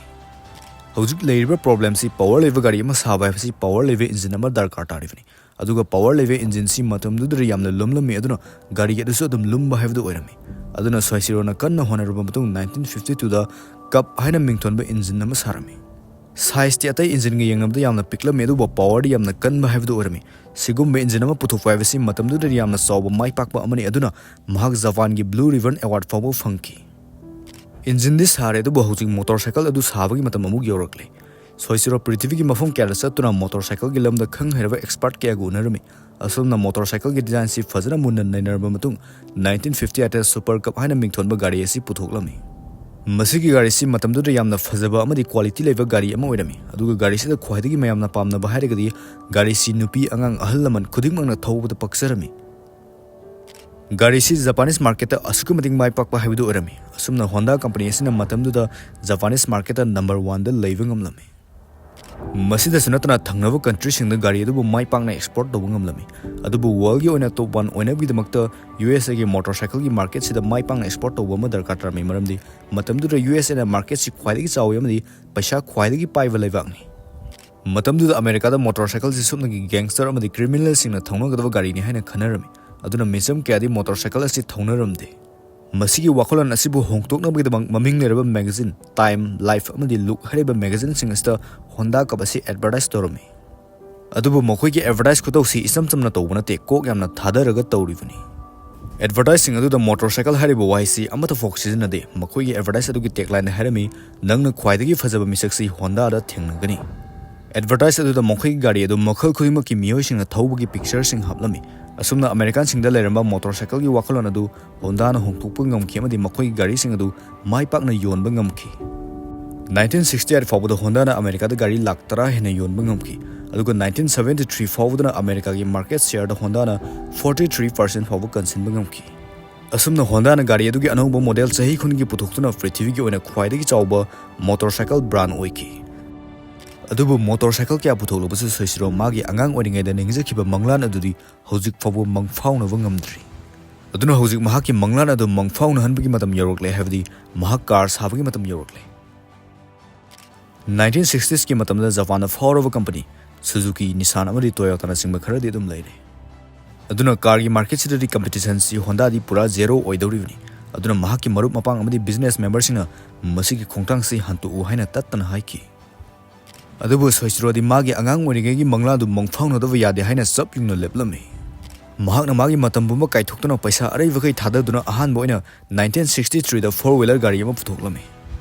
ꯍꯧꯖꯤꯛ ꯂꯩꯔꯤꯕ problemꯁꯤ power ꯂꯩꯕ ꯒꯥꯔꯤ ꯑꯃ ꯁꯥꯕ ꯍꯥꯏꯕꯁꯤ power ꯂꯩꯕ engine ꯑꯃ ꯗꯔꯀꯥꯔ ꯇꯥꯔꯤꯕꯅꯤ꯫ ꯑꯗꯨꯒ power ꯂꯩꯕ engineꯁꯤ ꯃꯇꯝꯗꯨꯗꯗꯤ ꯌꯥꯝꯅ ꯂꯨꯝꯂꯝꯃꯤ, ꯑꯗꯨꯅ ꯒꯥꯔꯤ ꯑꯗꯨꯁꯨ ꯑꯗꯨꯝ ꯂꯨꯝꯕ ꯍꯥꯏꯕꯗꯨ ꯑꯣꯏꯔꯝꯃꯤ꯫ ꯑꯗꯨꯅ ꯁꯣꯏꯁꯤꯔꯣꯅ ꯀꯟꯅ ꯍꯣꯠꯅꯔꯕ ꯃꯇꯨꯡ nineteen fifty twoꯗ Cub ꯍꯥꯏꯅ ꯃꯤꯡꯊꯣꯟꯕ engine ꯑꯃ ꯁꯥꯔꯝꯃꯤ꯫ Sizeꯇꯤ ꯑꯇꯩ engineꯒ ꯌꯦꯡꯅꯕꯗ ꯌꯥꯝꯅ ꯄꯤꯛꯂꯝꯃꯤ, ꯑꯗꯨꯕꯨ powerꯗꯤ ꯌꯥꯝꯅ ꯀꯟꯕ ꯍꯥꯏꯕꯗꯨ ꯑꯣꯏꯔꯝꯃꯤ꯫ ꯁꯤꯒꯨꯝꯕ engine ꯑꯃ ꯄꯨꯊꯣꯛꯄ ꯍꯥꯏꯕꯁꯤ ꯃꯇꯝꯗꯨꯗꯗꯤ ꯌꯥꯝꯅ ꯆꯥꯎꯕ ꯃꯥꯏ ꯄꯥꯛꯄ ꯑꯃꯅꯤ, ꯑꯗꯨꯅ ꯃꯍꯥꯛ ꯖꯄꯥꯟꯒꯤ Blue Ribbon Award ꯐꯥꯎꯕ ꯐꯪꯈꯤ꯫ Engineꯗꯤ ꯁꯥꯔꯦ, ꯑꯗꯨꯕꯨ ꯍꯧꯖꯤꯛ ꯃꯣꯇꯣꯔ ꯁꯥꯏꯀꯜ ꯑꯗꯨ ꯁꯥꯕꯒꯤ ꯃꯇꯝ ꯑꯃꯨꯛ ꯌꯧꯔꯛꯂꯦ꯫ ꯁꯣꯏꯁꯤꯔꯣ ꯄ꯭ꯔꯤꯊꯤꯕꯤꯒꯤ ꯃꯐꯝ ꯀꯌꯥꯗ ꯆꯠꯇꯨꯅ ꯃꯣꯇꯣꯔ ꯁꯥꯏꯀꯜꯒꯤ ꯂꯝꯗ ꯈꯪ ꯍꯩꯔꯕ expert ꯀꯌꯥꯒ ꯎꯅꯔꯝꯃꯤ꯫ ꯑꯁꯨꯝꯅ ꯃꯣꯇꯣꯔ ꯁꯥꯏꯀꯜꯒꯤ designꯁꯤ ꯐꯖꯅ ꯃꯨꯟꯅ ꯅꯩꯅꯔꯕ ꯃꯇꯨꯡ nineteen fifty eightꯇ Super Cub ꯍꯥꯏꯅ ꯃꯤꯡꯊꯣꯟꯕ ꯒꯥꯔꯤ ꯑꯁꯤ ꯄꯨꯊꯣꯛꯂꯝꯃꯤ꯫ ꯃꯁꯤꯒꯤ ꯒꯥꯔꯤꯁꯤ ꯃꯇꯝꯗꯨꯗ ꯌꯥꯝꯅ ꯐꯖꯕ ꯑꯃꯗꯤ quality ꯂꯩꯕ ꯒꯥꯔꯤ ꯑꯃ ꯑꯣꯏꯔꯝꯃꯤ, ꯑꯗꯨꯒ ꯒꯥꯔꯤꯁꯤꯗ ꯈ꯭ꯋꯥꯏꯗꯒꯤ ꯃꯌꯥꯝꯅ ꯄꯥꯝꯅꯕ ꯍꯥꯏꯔꯒꯗꯤ ꯒꯥꯔꯤꯁꯤ ꯅꯨꯄꯤ, ꯑꯉꯥꯡ, ꯑꯍꯜ ꯂꯃꯟ ꯈꯨꯗꯤꯡꯃꯛꯅ ꯊꯧꯕꯗ ꯄꯛꯆꯔꯝꯃꯤ꯫ ꯒꯥꯔꯤꯁꯤ Japanese marketꯇ ꯑꯁꯨꯛꯀꯤ ꯃꯇꯤꯛ ꯃꯥꯏ ꯄꯥꯛꯄ ꯍꯥꯏꯕꯗꯨ ꯑꯣꯏꯔꯝꯃꯤ꯫ ꯑꯁꯨꯝꯅ Honda Company ꯑꯁꯤꯅ ꯃꯇꯝꯗꯨꯗ Japanese marketꯇ number oneꯗ ꯂꯩꯕ ꯉꯝꯂꯝꯃꯤ꯫ ꯃꯁꯤꯗꯁꯨ ꯅꯠꯇꯅ ꯊꯪꯅꯕ countryꯁꯤꯡꯗ ꯒꯥꯔꯤ ꯑꯗꯨꯕꯨ ꯃꯥꯏ ꯄꯥꯛꯅ export ꯇꯧꯕ ꯉꯝꯂꯝꯃꯤ꯫ ꯑꯗꯨꯕꯨ worldꯒꯤ ꯑꯣꯏꯅ top one ꯑꯣꯏꯅꯕꯒꯤꯗꯃꯛꯇ USAꯒꯤ ꯃꯣꯇꯣꯔ ꯁꯥꯏꯀꯜꯒꯤ marketꯁꯤꯗ ꯃꯥꯏ ꯄꯥꯛꯅ export ꯇꯧꯕ ꯑꯃ ꯗꯔꯀꯥꯔ ꯇꯥꯔꯝꯃꯤ, ꯃꯔꯝꯗꯤ ꯃꯇꯝꯗꯨꯗ USAꯅ marketꯁꯤ ꯈ꯭ꯋꯥꯏꯗꯒꯤ ꯆꯥꯎꯏ ꯑꯃꯗꯤ ꯄꯩꯁꯥ ꯈ꯭ꯋꯥꯏꯗꯒꯤ ꯄꯥꯏꯕ ꯂꯩꯕꯥꯛꯅꯤ꯫ ꯃꯇꯝꯗꯨꯗ ꯑꯃꯦꯔꯤꯀꯥꯗ ꯃꯣꯇꯣꯔ ꯁꯥꯏꯀꯜꯁꯤ ꯁꯨꯞꯅꯒꯤ gangster ꯑꯃꯗꯤ criminalꯁꯤꯡꯅ ꯊꯧꯅꯒꯗꯕ ꯒꯥꯔꯤꯅꯤ ꯍꯥꯏꯅ ꯈꯟꯅꯔꯝꯃꯤ꯫ ꯑꯗꯨꯅ ꯃꯤꯆꯝ ꯀꯌꯥꯗꯤ ꯃꯣꯇꯣꯔ ꯁꯥꯏꯀꯜ ꯑꯁꯤ ꯊꯧꯅꯔꯝꯗꯦ꯫ ꯃꯁꯤꯒꯤ ꯋꯥꯈꯜꯂꯣꯟ ꯑꯁꯤꯕꯨ ꯍꯣꯡꯗꯣꯛꯅꯕꯒꯤꯗꯃꯛ ꯃꯃꯤꯡ ꯂꯩꯔꯕ ꯃꯦꯒꯥꯖꯤꯟ Time, Life ꯑꯃꯗꯤ Look ꯍꯥꯏꯔꯤꯕ ꯃꯦꯒꯥꯖꯤꯟꯁꯤꯡ ꯑꯁꯤꯗ ꯍꯣꯟꯗꯥ ꯀꯞ ꯑꯁꯤ ꯑꯦꯗꯚꯔꯇꯥꯏꯁ ꯇꯧꯔꯝꯃꯤ꯫ ꯑꯗꯨꯕꯨ ꯃꯈꯣꯏꯒꯤ ꯑꯦꯗꯚꯔꯇꯥꯏꯁ ꯈꯨꯇꯧꯁꯤ ꯏꯆꯝ ꯆꯝꯅ ꯇꯧꯕ ꯅꯠꯇꯦ, ꯀꯣꯛ ꯌꯥꯝꯅ ꯊꯥꯗꯔꯒ ꯇꯧꯔꯤꯕꯅꯤ꯫ ꯑꯦꯗꯚꯔꯇꯥꯏꯁꯁꯤꯡ ꯑꯗꯨꯗ ꯃꯣꯇꯣꯔꯁꯥꯏꯀꯜ ꯍꯥꯏꯔꯤꯕ ꯋꯥꯍꯩꯁꯤ ꯑꯃꯠꯇ ꯐꯥꯎ ꯁꯤꯖꯤꯟꯅꯗꯦ꯫ ꯃꯈꯣꯏꯒꯤ ꯑꯦꯗꯚꯔꯇꯥꯏꯁ ꯑꯗꯨꯒꯤ ꯇꯦꯒꯂꯥꯏꯟꯗ ꯍꯥꯏꯔꯝꯃꯤ, "ꯅꯪꯅ ꯈ꯭ꯋꯥꯏꯗꯒꯤ ꯐꯖꯕ ꯃꯤꯁꯛꯁꯤ ꯍꯣꯟꯗꯥꯗ ꯊꯦꯡꯅꯒꯅꯤ"꯫ ꯑꯦꯗꯚꯔꯇꯥꯏꯁ ꯑꯗꯨꯗ ꯃꯈꯣꯏꯒꯤ ꯒꯥꯔꯤ ꯑꯗꯨ ꯃꯈꯜ ꯈꯨꯗꯤꯡꯃꯛꯀꯤ ꯃꯤꯑꯣꯏꯁꯤꯡꯅ ꯊꯧꯕꯒꯤ ꯄꯤꯛꯆꯔꯁꯤꯡ ꯍꯥꯞꯂꯝꯃꯤ꯫ ꯑꯁꯨꯝꯅ ꯑꯃꯦꯔꯤꯀꯥꯟꯁꯤꯡꯗ ꯂꯩꯔꯝꯕ ꯃꯣꯇꯣꯔꯁꯥꯏꯀꯜꯒꯤ ꯋꯥꯈꯜꯂꯣꯟ ꯑꯗꯨ ꯍꯣꯟꯗꯥꯅ ꯍꯣꯡꯗꯣꯛꯄ ꯉꯝꯈꯤ ꯑꯃꯗꯤ ꯃꯈꯣꯏꯒꯤ ꯒꯥꯔꯤꯁꯤꯡ ꯑꯗꯨ ꯃꯥꯏ ꯄꯥꯛꯅ ꯌꯣꯟꯕ ꯉꯝꯈꯤ꯫ ꯅꯥꯏꯟꯇꯤꯟ ꯁꯤꯛꯁꯇꯤ ꯑꯩꯠ ꯐꯥꯎꯕꯗ ꯍꯣꯟꯗꯥꯅ ꯑꯃꯦꯔꯤꯀꯥꯗ ꯒꯥꯔꯤ ꯂꯥꯛ ꯇꯔꯥ ꯍꯦꯟꯅ ꯌꯣꯟꯕ ꯉꯝꯈꯤ, ꯑꯗꯨꯒ ꯅꯥꯏꯟꯇꯤꯟ ꯁꯚꯦꯟꯇꯤ ꯊ꯭ꯔꯤ ꯐꯥꯎꯕꯗꯅ ꯑꯃꯦꯔꯤꯀꯥꯒꯤ ꯃꯥꯔꯀꯦꯠ ꯁꯤꯌꯔꯗ ꯍꯣꯟꯗꯥꯅ ꯐꯣꯔꯇꯤ ꯊ꯭ꯔꯤ ꯄꯥꯔꯁꯦꯟ ꯐꯥꯎꯕ ꯀꯟꯁꯤꯟꯕ ꯉꯝꯈꯤ꯫ ꯑꯁꯨꯝꯅ ꯍꯣꯟꯗꯥꯅ ꯒꯥꯔꯤ ꯑꯗꯨꯒꯤ ꯑꯅꯧꯕ ꯃꯣꯗꯦꯜ ꯆꯍꯤ ꯈꯨꯗꯤꯡꯒꯤ ꯄꯨꯊꯣꯛꯇꯨꯅ ꯄ꯭ꯔꯤꯊꯤꯕꯤꯒꯤ ꯑꯣꯏꯅ ꯈ꯭ꯋꯥꯏꯗꯒꯤ ꯆꯥꯎꯕ ꯃꯣꯇꯣꯔꯁꯥꯏꯀꯜ ꯕ꯭ꯔꯥꯟ ꯑꯣꯏꯈꯤ꯫ ꯑꯗꯨꯕꯨ ꯃꯣꯇꯣꯔꯁꯥꯏꯀꯜ ꯀꯌꯥ ꯄꯨꯊꯣꯛꯂꯕꯁꯨ ꯁꯣꯏꯁꯤꯔꯣ ꯃꯥꯒꯤ ꯑꯉꯥꯡ ꯑꯣꯏꯔꯤꯉꯩꯗ ꯅꯤꯡꯖꯈꯤꯕ ꯃꯪꯂꯥꯟ ꯑꯗꯨꯗꯤ ꯍꯧꯖꯤꯛ ꯐꯥꯎꯕ ꯃꯪꯐꯥꯎꯅꯕ ꯉꯝꯗ꯭ꯔꯤ꯫ ꯑꯗꯨꯅ ꯍꯧꯖꯤꯛ ꯃꯍꯥꯛꯀꯤ ꯃꯪꯂꯥꯟ ꯑꯗꯨ ꯃꯪꯐꯥꯎꯅꯍꯟꯕꯒꯤ ꯃꯇꯝ ꯌꯧꯔꯛꯂꯦ, ꯍꯥꯏꯕꯗꯤ ꯃꯍꯥꯛ ꯀꯥꯔ ꯁꯥꯕꯒꯤ ꯃꯇꯝ ꯌꯧꯔꯛꯂꯦ꯫ ꯅꯥꯏꯟꯇꯤꯟ ꯁꯤꯛꯁꯇꯤꯁꯀꯤ ꯃꯇꯝꯗ ꯖꯄꯥꯟꯗ ꯐꯥꯎꯔꯕ ꯀꯝꯄꯅꯤ ꯁꯨꯖꯨꯀꯤ, ꯅꯤꯁꯥꯟ ꯑꯃꯗꯤ ꯇꯣꯌꯣꯇꯥꯅꯆꯤꯡꯕ ꯈꯔꯗꯤ ꯑꯗꯨꯝ ꯂꯩꯔꯦ꯫ ꯑꯗꯨꯅ ꯀꯥꯔꯒꯤ ꯃꯥꯔꯀꯦꯠꯁꯤꯗꯗꯤ ꯀꯝꯄꯤꯇꯤꯁꯟꯁꯤ ꯍꯣꯟꯗꯥꯗꯤ ꯄꯨꯔꯥ ꯖꯦꯔꯣ ꯑꯣꯏꯗꯧꯔꯤꯕꯅꯤ꯫ ꯑꯗꯨꯅ ꯃꯍꯥꯛꯀꯤ ꯃꯔꯨꯞ ꯃꯄꯥꯡ ꯑꯃꯗꯤ ꯕꯤꯖꯤꯅꯦꯁ ꯃꯦꯝꯕꯔꯁꯤꯡꯅ ꯃꯁꯤꯒꯤ ꯈꯣꯡꯊꯥꯡꯁꯤ ꯍꯟꯇꯣꯛꯎ ꯍꯥꯏꯅ ꯇꯠꯇꯅ ꯍꯥꯏꯈꯤ꯫ ꯑꯗꯨꯕꯨ ꯁꯣꯏꯆꯤꯔꯣꯗꯤ ꯃꯥꯒꯤ ꯑꯉꯥꯡ ꯑꯣꯏꯔꯤꯉꯩꯒꯤ ꯃꯪꯂꯥꯗꯨ ꯃꯪꯐꯥꯎꯅꯗꯕ ꯌꯥꯗꯦ ꯍꯥꯏꯅ ꯆꯞ ꯌꯨꯡꯅ ꯂꯦꯞꯂꯝꯃꯤ꯫ ꯃꯍꯥꯛꯅ ꯃꯥꯒꯤ ꯃꯇꯝ ꯄꯨꯝꯕ ꯀꯥꯏꯊꯣꯛꯇꯨꯅ ꯄꯩꯁꯥ ꯑꯔꯩꯕꯈꯩ ꯊꯥꯗꯗꯨꯅ ꯑꯍꯥꯟꯕ ꯑꯣꯏꯅ ꯅꯥꯏꯟꯇꯤꯟ ꯁꯤꯛꯁꯇꯤ ꯊ꯭ꯔꯤꯗ ꯐꯣꯔ ꯋꯤꯂꯔ ꯒꯥꯔꯤ ꯑꯃ ꯄꯨꯊꯣꯛꯂꯝꯃꯤ꯫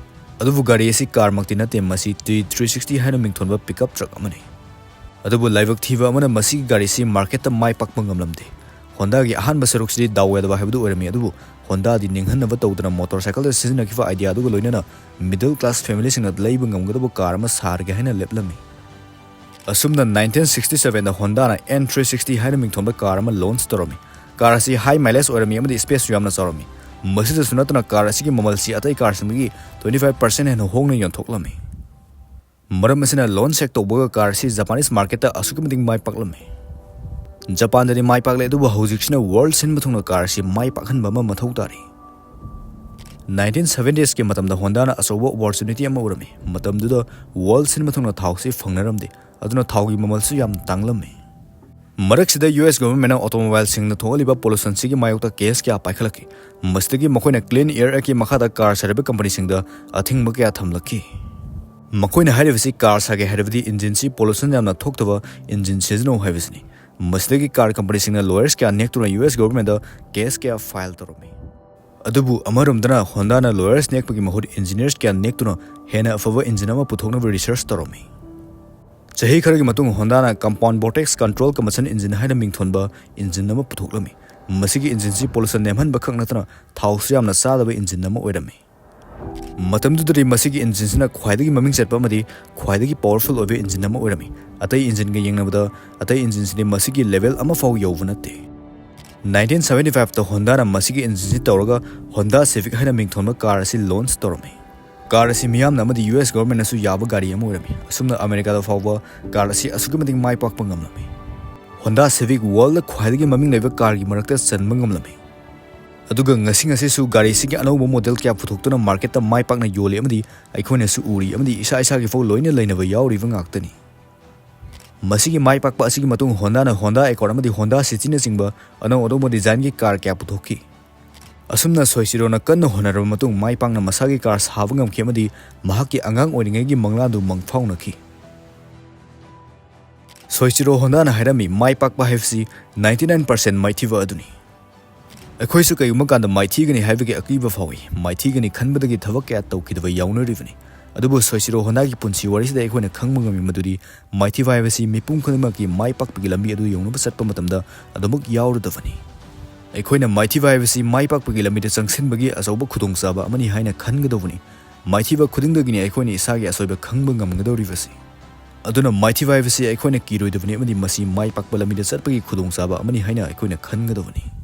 ꯑꯗꯨꯕꯨ ꯒꯥꯔꯤ ꯑꯁꯤ ꯀꯥꯔꯃꯛꯇꯤ ꯅꯠꯇꯦ, ꯃꯁꯤ ꯇꯤ ꯊ꯭ꯔꯤ ꯁꯤꯛꯁꯇꯤ ꯍꯥꯏꯅ ꯃꯤꯡꯊꯣꯟꯕ ꯄꯤꯛꯑꯞ ꯇ꯭ꯔꯛ ꯑꯃꯅꯤ꯫ ꯑꯗꯨꯕꯨ ꯂꯥꯏꯕꯛ ꯊꯤꯕ ꯑꯃꯅ ꯃꯁꯤꯒꯤ ꯒꯥꯔꯤꯁꯤ ꯃꯥꯔꯀꯦꯠꯇ ꯃꯥꯏ ꯄꯥꯛꯄ ꯉꯝꯂꯝꯗꯦ꯫ ꯍꯣꯟꯗꯥꯒꯤ ꯑꯍꯥꯟꯕ ꯁꯔꯨꯛꯁꯤꯗꯤ ꯗꯥꯎ ꯌꯥꯗꯕ ꯍꯥꯏꯕꯗꯨ ꯑꯣꯏꯔꯝꯃꯤ, ꯑꯗꯨꯕꯨ ꯍꯣꯟꯗꯥꯗꯤ ꯅꯤꯡꯍꯟꯅꯕ ꯇꯧꯗꯅ ꯃꯣꯇꯣꯔꯁꯥꯏꯀꯜꯗ ꯁꯤꯖꯤꯟꯅꯈꯤꯕ ꯑꯥꯏꯗꯤꯌꯥ ꯑꯗꯨꯒ ꯂꯣꯏꯅꯅ ꯃꯤꯗꯜ ꯀ꯭ꯂꯥꯁ ꯐꯦꯃꯤꯂꯤꯁꯤꯡꯅ ꯂꯩꯕ ꯉꯝꯒꯗꯕ ꯀꯥꯔ ꯑꯃ ꯁꯥꯔꯒꯦ ꯍꯥꯏꯅ ꯂꯦꯞꯂꯝꯃꯤ꯫ ꯑꯁꯨꯝꯅ ꯅꯥꯏꯟꯇꯤꯟ ꯁꯤꯛꯁꯇꯤ ꯁꯚꯦꯟꯗ ꯍꯣꯟꯗꯥꯅ ꯑꯦꯟ ꯊ꯭ꯔꯤ ꯁꯤꯛꯁꯇꯤ ꯍꯥꯏꯅ ꯃꯤꯡꯊꯣꯟꯕ ꯀꯥꯔ ꯑꯃ ꯂꯣꯟꯆ ꯇꯧꯔꯝꯃꯤ꯫ ꯀꯥꯔ ꯑꯁꯤ ꯍꯥꯏ ꯃꯥꯏꯂꯦꯖ ꯑꯣꯏꯔꯝꯃꯤ ꯑꯃꯗꯤ ꯁ꯭ꯄꯦꯁꯁꯨ ꯌꯥꯝꯅ ꯆꯥꯎꯔꯝꯃꯤ꯫ ꯃꯁꯤꯗꯁꯨ ꯅꯠꯇꯅ ꯀꯥꯔ ꯑꯁꯤꯒꯤ ꯃꯃꯜꯁꯤ ꯑꯇꯩ ꯀꯥꯔꯁꯤꯡꯗꯒꯤ ꯇ꯭ꯋꯦꯟꯇꯤ ꯐꯥꯏꯚ ꯄꯥꯔꯁꯦꯟ ꯍꯦꯟꯅ ꯍꯣꯡꯅ ꯌꯣꯟꯊꯣꯛꯂꯝꯃꯤ꯫ ꯃꯔꯝ ꯑꯁꯤꯅ ꯂꯣꯟꯆ ꯍꯦꯛ ꯇꯧꯕꯒ ꯀꯥꯔ ꯑꯁꯤ ꯖꯄꯥꯅꯤꯁ ꯃꯥꯔꯀꯦꯠꯇ ꯑꯁꯨꯛꯀꯤ ꯃꯇꯤꯛ ꯃꯥꯏ ꯄꯥꯛꯂꯝꯃꯤ꯫ ꯖꯄꯥꯟꯗꯗꯤ ꯃꯥꯏ ꯄꯥꯛꯂꯦ, ꯑꯗꯨꯕꯨ ꯍꯧꯖꯤꯛꯁꯤꯅ ꯋꯥꯔꯜ ꯁꯤꯟꯕ ꯊꯨꯡꯅ ꯀꯥꯔ ꯑꯁꯤ ꯃꯥꯏ ꯄꯥꯛꯍꯟꯕ ꯑꯃ ꯃꯊꯧ ꯇꯥꯔꯤ꯫ ꯅꯥꯏꯟꯇꯤꯟ ꯁꯚꯦꯟꯇꯤꯁꯀꯤ ꯃꯇꯝꯗ ꯍꯣꯟꯗꯥꯅ ꯑꯆꯧꯕ ꯑꯣꯄꯣꯔꯆꯨꯅꯤꯇꯤ ꯑꯃ ꯎꯔꯝꯃꯤ꯫ ꯃꯇꯝꯗꯨꯗ ꯋꯥꯔꯜ ꯁꯤꯟꯕ ꯊꯨꯡꯅ ꯊꯥꯎꯁꯤ ꯐꯪꯅꯔꯝꯗꯦ, ꯑꯗꯨꯅ ꯊꯥꯎꯒꯤ ꯃꯃꯜꯁꯨ ꯌꯥꯝ ꯇꯥꯡꯂꯝꯃꯤ꯫ ꯃꯔꯛꯁꯤꯗ ꯌꯨ ꯑꯦꯁ ꯒꯣꯚꯔꯟꯃꯦꯟꯅ ꯑꯣꯇꯣꯃꯣꯕꯥꯏꯜꯁꯤꯡꯅ ꯊꯣꯛꯍꯜꯂꯤꯕ ꯄꯣꯂꯨꯁꯟꯁꯤꯒꯤ ꯃꯥꯌꯣꯛꯇ ꯀꯦꯁ ꯀꯌꯥ ꯄꯥꯏꯈꯠꯂꯛꯈꯤ꯫ ꯃꯁꯤꯗꯒꯤ ꯃꯈꯣꯏꯅ ꯀ꯭ꯂꯤꯟ ꯑꯦꯌꯔ ꯑꯦꯛꯀꯤ ꯃꯈꯥꯗ ꯀꯥꯔ ꯁꯥꯔꯤꯕ ꯀꯝꯄꯅꯤꯁꯤꯡꯗ ꯑꯊꯤꯡꯕ ꯀꯌꯥ ꯊꯝꯂꯛꯈꯤ꯫ ꯃꯈꯣꯏꯅ ꯍꯥꯏꯔꯤꯕꯁꯤ ꯀꯥꯔ ꯁꯥꯒꯦ ꯍꯥꯏꯔꯕꯗꯤ ꯏꯟꯖꯤꯟꯁꯤ ꯄꯣꯂꯨꯁꯟ ꯌꯥꯝꯅ ꯊꯣꯛꯇꯕ ꯏꯟꯖꯤꯟ ꯁꯤꯖꯤꯟꯅꯧ ꯍꯥꯏꯕꯁꯤꯅꯤ꯫ ꯃꯁꯤꯗꯒꯤ ꯀꯥꯔ ꯀꯝꯄꯅꯤꯁꯤꯡꯅ ꯂꯣꯌꯔꯁ ꯀꯌꯥ ꯅꯦꯛꯇꯨꯅ ꯌꯨ ꯑꯦꯁ ꯒꯣꯚꯔꯟꯃꯦꯟꯗ ꯀꯦꯁ ꯀꯌꯥ ꯐꯥꯏꯜ ꯇꯧꯔꯝꯃꯤ꯫ ꯑꯗꯨꯕꯨ ꯑꯃꯔꯣꯝꯗꯅ ꯍꯣꯟꯗꯥꯅ ꯂꯣꯌꯔꯁ ꯅꯦꯛꯄꯒꯤ ꯃꯍꯨꯠ ꯏꯟꯖꯤꯅꯤꯌꯔꯁ ꯀꯌꯥ ꯅꯦꯛꯇꯨꯅ ꯍꯦꯟꯅ ꯑꯐꯕ ꯏꯟꯖꯤꯟ ꯑꯃ ꯄꯨꯊꯣꯛꯅꯕ ꯔꯤꯁꯔꯆ ꯇꯧꯔꯝꯃꯤ꯫ ꯆꯍꯤ ꯈꯔꯒꯤ ꯃꯇꯨꯡ ꯍꯣꯟꯗꯥꯅ ꯀꯝꯄꯥꯎꯟ ꯕꯣꯔꯇꯦꯛꯁ ꯀꯟꯇ꯭ꯔꯣꯜ ꯀꯝꯕꯁꯟ ꯏꯟꯖꯤꯟ ꯍꯥꯏꯅ ꯃꯤꯡꯊꯣꯟꯕ ꯏꯟꯖꯤꯟ ꯑꯃ ꯄꯨꯊꯣꯛꯂꯝꯃꯤ꯫ ꯃꯁꯤꯒꯤ ꯏꯟꯖꯤꯟꯁꯤ ꯄꯣꯂꯨꯁꯟ ꯅꯦꯝꯍꯟꯕ ꯈꯛ ꯅꯠꯇꯅ ꯊꯥꯎꯁꯨ ꯌꯥꯝꯅ ꯆꯥꯗꯕ ꯏꯟꯖꯤꯟ ꯑꯃ ꯑꯣꯏꯔꯝꯃꯤ꯫ ꯃꯇꯝꯗꯨꯗꯗꯤ ꯃꯁꯤꯒꯤ ꯏꯟꯖꯤꯟꯁꯤꯅ ꯈ꯭ꯋꯥꯏꯗꯒꯤ ꯃꯃꯤꯡ ꯆꯠꯄ ꯑꯃꯗꯤ ꯈ꯭ꯋꯥꯏꯗꯒꯤ ꯄꯥꯋꯔꯐꯨꯜ ꯑꯣꯏꯕ ꯏꯟꯖꯤꯟ ꯑꯃ ꯑꯣꯏꯔꯝꯃꯤ꯫ ꯑꯇꯩ ꯏꯟꯖꯤꯟꯒ ꯌꯦꯡꯅꯕꯗ ꯑꯇꯩ ꯏꯟꯖꯤꯟꯁꯤꯗꯤ ꯃꯁꯤꯒꯤ ꯂꯦꯚꯦꯜ ꯑꯃꯐꯥꯎ ꯌꯧꯕ ꯅꯠꯇꯦ꯫ ꯅꯥꯏꯟꯇꯤꯟ ꯁꯚꯦꯟꯇꯤ ꯐꯥꯏꯚꯇ ꯍꯣꯟꯗꯥꯅ ꯃꯁꯤꯒꯤ ꯏꯟꯖꯤꯟꯁꯤ ꯇꯧꯔꯒ ꯍꯣꯟꯗꯥ ꯁꯤꯚꯤꯛ ꯍꯥꯏꯅ ꯃꯤꯡꯊꯣꯟꯕ ꯀꯥꯔ ꯑꯁꯤ ꯂꯣꯟꯆ ꯇꯧꯔꯝꯃꯤ꯫ ꯀꯥꯔ ꯑꯁꯤ ꯃꯤꯌꯥꯝꯅ ꯑꯃꯗꯤ ꯌꯨ ꯑꯦꯁ ꯒꯣꯚꯔꯟꯃꯦꯟꯅꯁꯨ ꯌꯥꯕ ꯒꯥꯔꯤ ꯑꯃ ꯑꯣꯏꯔꯝꯃꯤ꯫ ꯑꯁꯨꯝꯅ ꯑꯃꯦꯔꯤꯀꯥꯗ ꯐꯥꯎꯕ ꯀꯥꯔ ꯑꯁꯤ ꯑꯁꯨꯛꯀꯤ ꯃꯇꯤꯛ ꯃꯥꯏ ꯄꯥꯛꯄ ꯉꯝꯂꯝꯃꯤ꯫ ꯍꯣꯟꯗꯥ ꯁꯤꯚꯤꯛ ꯋꯥꯔꯜꯗ ꯈ꯭ꯋꯥꯏꯗꯒꯤ ꯃꯃꯤꯡ ꯂꯩꯕ ꯀꯥꯔꯒꯤ ꯃꯔꯛꯇ ꯆꯟꯕ ꯉꯝꯂꯝꯃꯤ꯫ ꯑꯗꯨꯒ ꯉꯁꯤ ꯉꯁꯤꯁꯨ ꯒꯥꯔꯤꯁꯤꯒꯤ ꯑꯅꯧꯕ ꯃꯣꯗꯦꯜ ꯀꯌꯥ ꯄꯨꯊꯣꯛꯇꯨꯅ ꯃꯥꯔꯀꯦꯠꯇ ꯃꯥꯏ ꯄꯥꯛꯅ ꯌꯣꯜꯂꯤ ꯑꯃꯗꯤ ꯑꯩꯈꯣꯏꯅꯁꯨ ꯎꯔꯤ ꯑꯃꯗꯤ ꯏꯁꯥ ꯏꯁꯥꯒꯤ ꯐꯥꯎ ꯂꯣꯏꯅ ꯂꯩꯅꯕ ꯌꯥꯎꯔꯤꯕ ꯉꯥꯛꯇꯅꯤ꯫ ꯃꯁꯤꯒꯤ ꯃꯥꯏ ꯄꯥꯛꯄ ꯑꯁꯤꯒꯤ ꯃꯇꯨꯡ ꯍꯣꯟꯗꯥꯅ ꯍꯣꯟꯗꯥ ꯑꯦꯀꯣꯔꯗ ꯑꯃꯗꯤ ꯍꯣꯟꯗꯥ ꯁꯤꯇꯤꯅꯆꯤꯡꯕ ꯑꯅꯧ ꯑꯅꯧꯕ ꯗꯤꯖꯥꯏꯟꯒꯤ ꯀꯥꯔ ꯀꯌꯥ ꯄꯨꯊꯣꯛꯈꯤ꯫ ꯑꯁꯨꯝꯅ ꯁꯣꯏꯆꯤꯔꯣꯅ ꯀꯟꯅ ꯍꯣꯠꯅꯔꯕ ꯃꯇꯨꯡ ꯃꯥꯏ ꯄꯥꯛꯅ ꯃꯁꯥꯒꯤ ꯀꯥꯔ ꯁꯥꯕ ꯉꯝꯈꯤ ꯑꯃꯗꯤ ꯃꯍꯥꯛꯀꯤ ꯑꯉꯥꯡ ꯑꯣꯏꯔꯤꯉꯩꯒꯤ ꯃꯪꯂꯥꯟꯗꯨ ꯃꯪꯐꯥꯎꯅꯈꯤ꯫ ꯁꯣꯏꯆꯤꯔꯣ ꯍꯣꯟꯗꯥꯅ ꯍꯥꯏꯔꯝꯃꯤ, "ꯃꯥꯏ ꯄꯥꯛꯄ ꯍꯥꯏꯕꯁꯤ ninety nine percent ꯃꯥꯏꯊꯤꯕ ꯑꯗꯨꯅꯤ꯫" ꯑꯩꯈꯣꯏꯁꯨ ꯀꯩꯒꯨꯝꯕ ꯀꯥꯟꯗ ꯃꯥꯏꯊꯤꯒꯅꯤ ꯍꯥꯏꯕꯒꯤ ꯑꯀꯤꯕ ꯐꯥꯎꯏ꯫ ꯃꯥꯏꯊꯤꯒꯅꯤ ꯈꯟꯕꯗꯒꯤ ꯊꯕꯛ ꯀꯌꯥ ꯇꯧꯈꯤꯗꯕ ꯌꯥꯎꯅꯔꯤꯕꯅꯤ꯫ ꯑꯗꯨꯕꯨ ꯁꯣꯏꯆꯤꯔꯣ ꯍꯣꯟꯗꯥꯒꯤ ꯄꯨꯟꯁꯤ ꯋꯥꯔꯤꯁꯤꯗ ꯑꯩꯈꯣꯏꯅ ꯈꯪꯕ ꯉꯝꯃꯤ ꯃꯗꯨꯗꯤ ꯃꯥꯏꯊꯤꯕ ꯍꯥꯏꯕꯁꯤ ꯃꯤꯄꯨꯝ ꯈꯨꯗꯤꯡꯃꯛꯀꯤ ꯃꯥꯏ ꯄꯥꯛꯄꯒꯤ ꯂꯝꯕꯤ ꯑꯗꯨ ꯌꯧꯅꯕ ꯆꯠꯄ ꯃꯇꯝꯗ ꯑꯗꯨꯃꯛ ꯌꯥꯎꯔꯗꯕꯅꯤ꯫ ꯑꯩꯈꯣꯏꯅ ꯃꯥꯏꯊꯤꯕ ꯍꯥꯏꯕꯁꯤ ꯃꯥꯏ ꯄꯥꯛꯄꯒꯤ ꯂꯝꯕꯤꯗ ꯆꯪꯁꯤꯟꯕꯒꯤ ꯑꯆꯧꯕ ꯈꯨꯗꯣꯡꯆꯥꯕ ꯑꯃꯅꯤ ꯍꯥꯏꯅ ꯈꯟꯒꯗꯧꯕꯅꯤ꯫ ꯃꯥꯏꯊꯤꯕ ꯈꯨꯗꯤꯡꯗꯒꯤꯅꯤ ꯑꯩꯈꯣꯏꯅ ꯏꯁꯥꯒꯤ ꯑꯁꯣꯏꯕ ꯈꯪꯕ ꯉꯝꯒꯗꯧꯔꯤꯕꯁꯤ꯫ ꯑꯗꯨꯅ ꯃꯥꯏꯊꯤꯕ ꯍꯥꯏꯕꯁꯤ ꯑꯩꯈꯣꯏꯅ ꯀꯤꯔꯣꯏꯗꯕꯅꯤ ꯑꯃꯗꯤ ꯃꯁꯤ ꯃꯥꯏ ꯄꯥꯛꯄ ꯂꯝꯕꯤꯗ ꯆꯠꯄꯒꯤ ꯈꯨꯗꯣꯡꯆꯥꯕ ꯑꯃꯅꯤ ꯍꯥꯏꯅ ꯑꯩꯈꯣꯏꯅ ꯈꯟꯒꯗꯕꯅꯤ꯫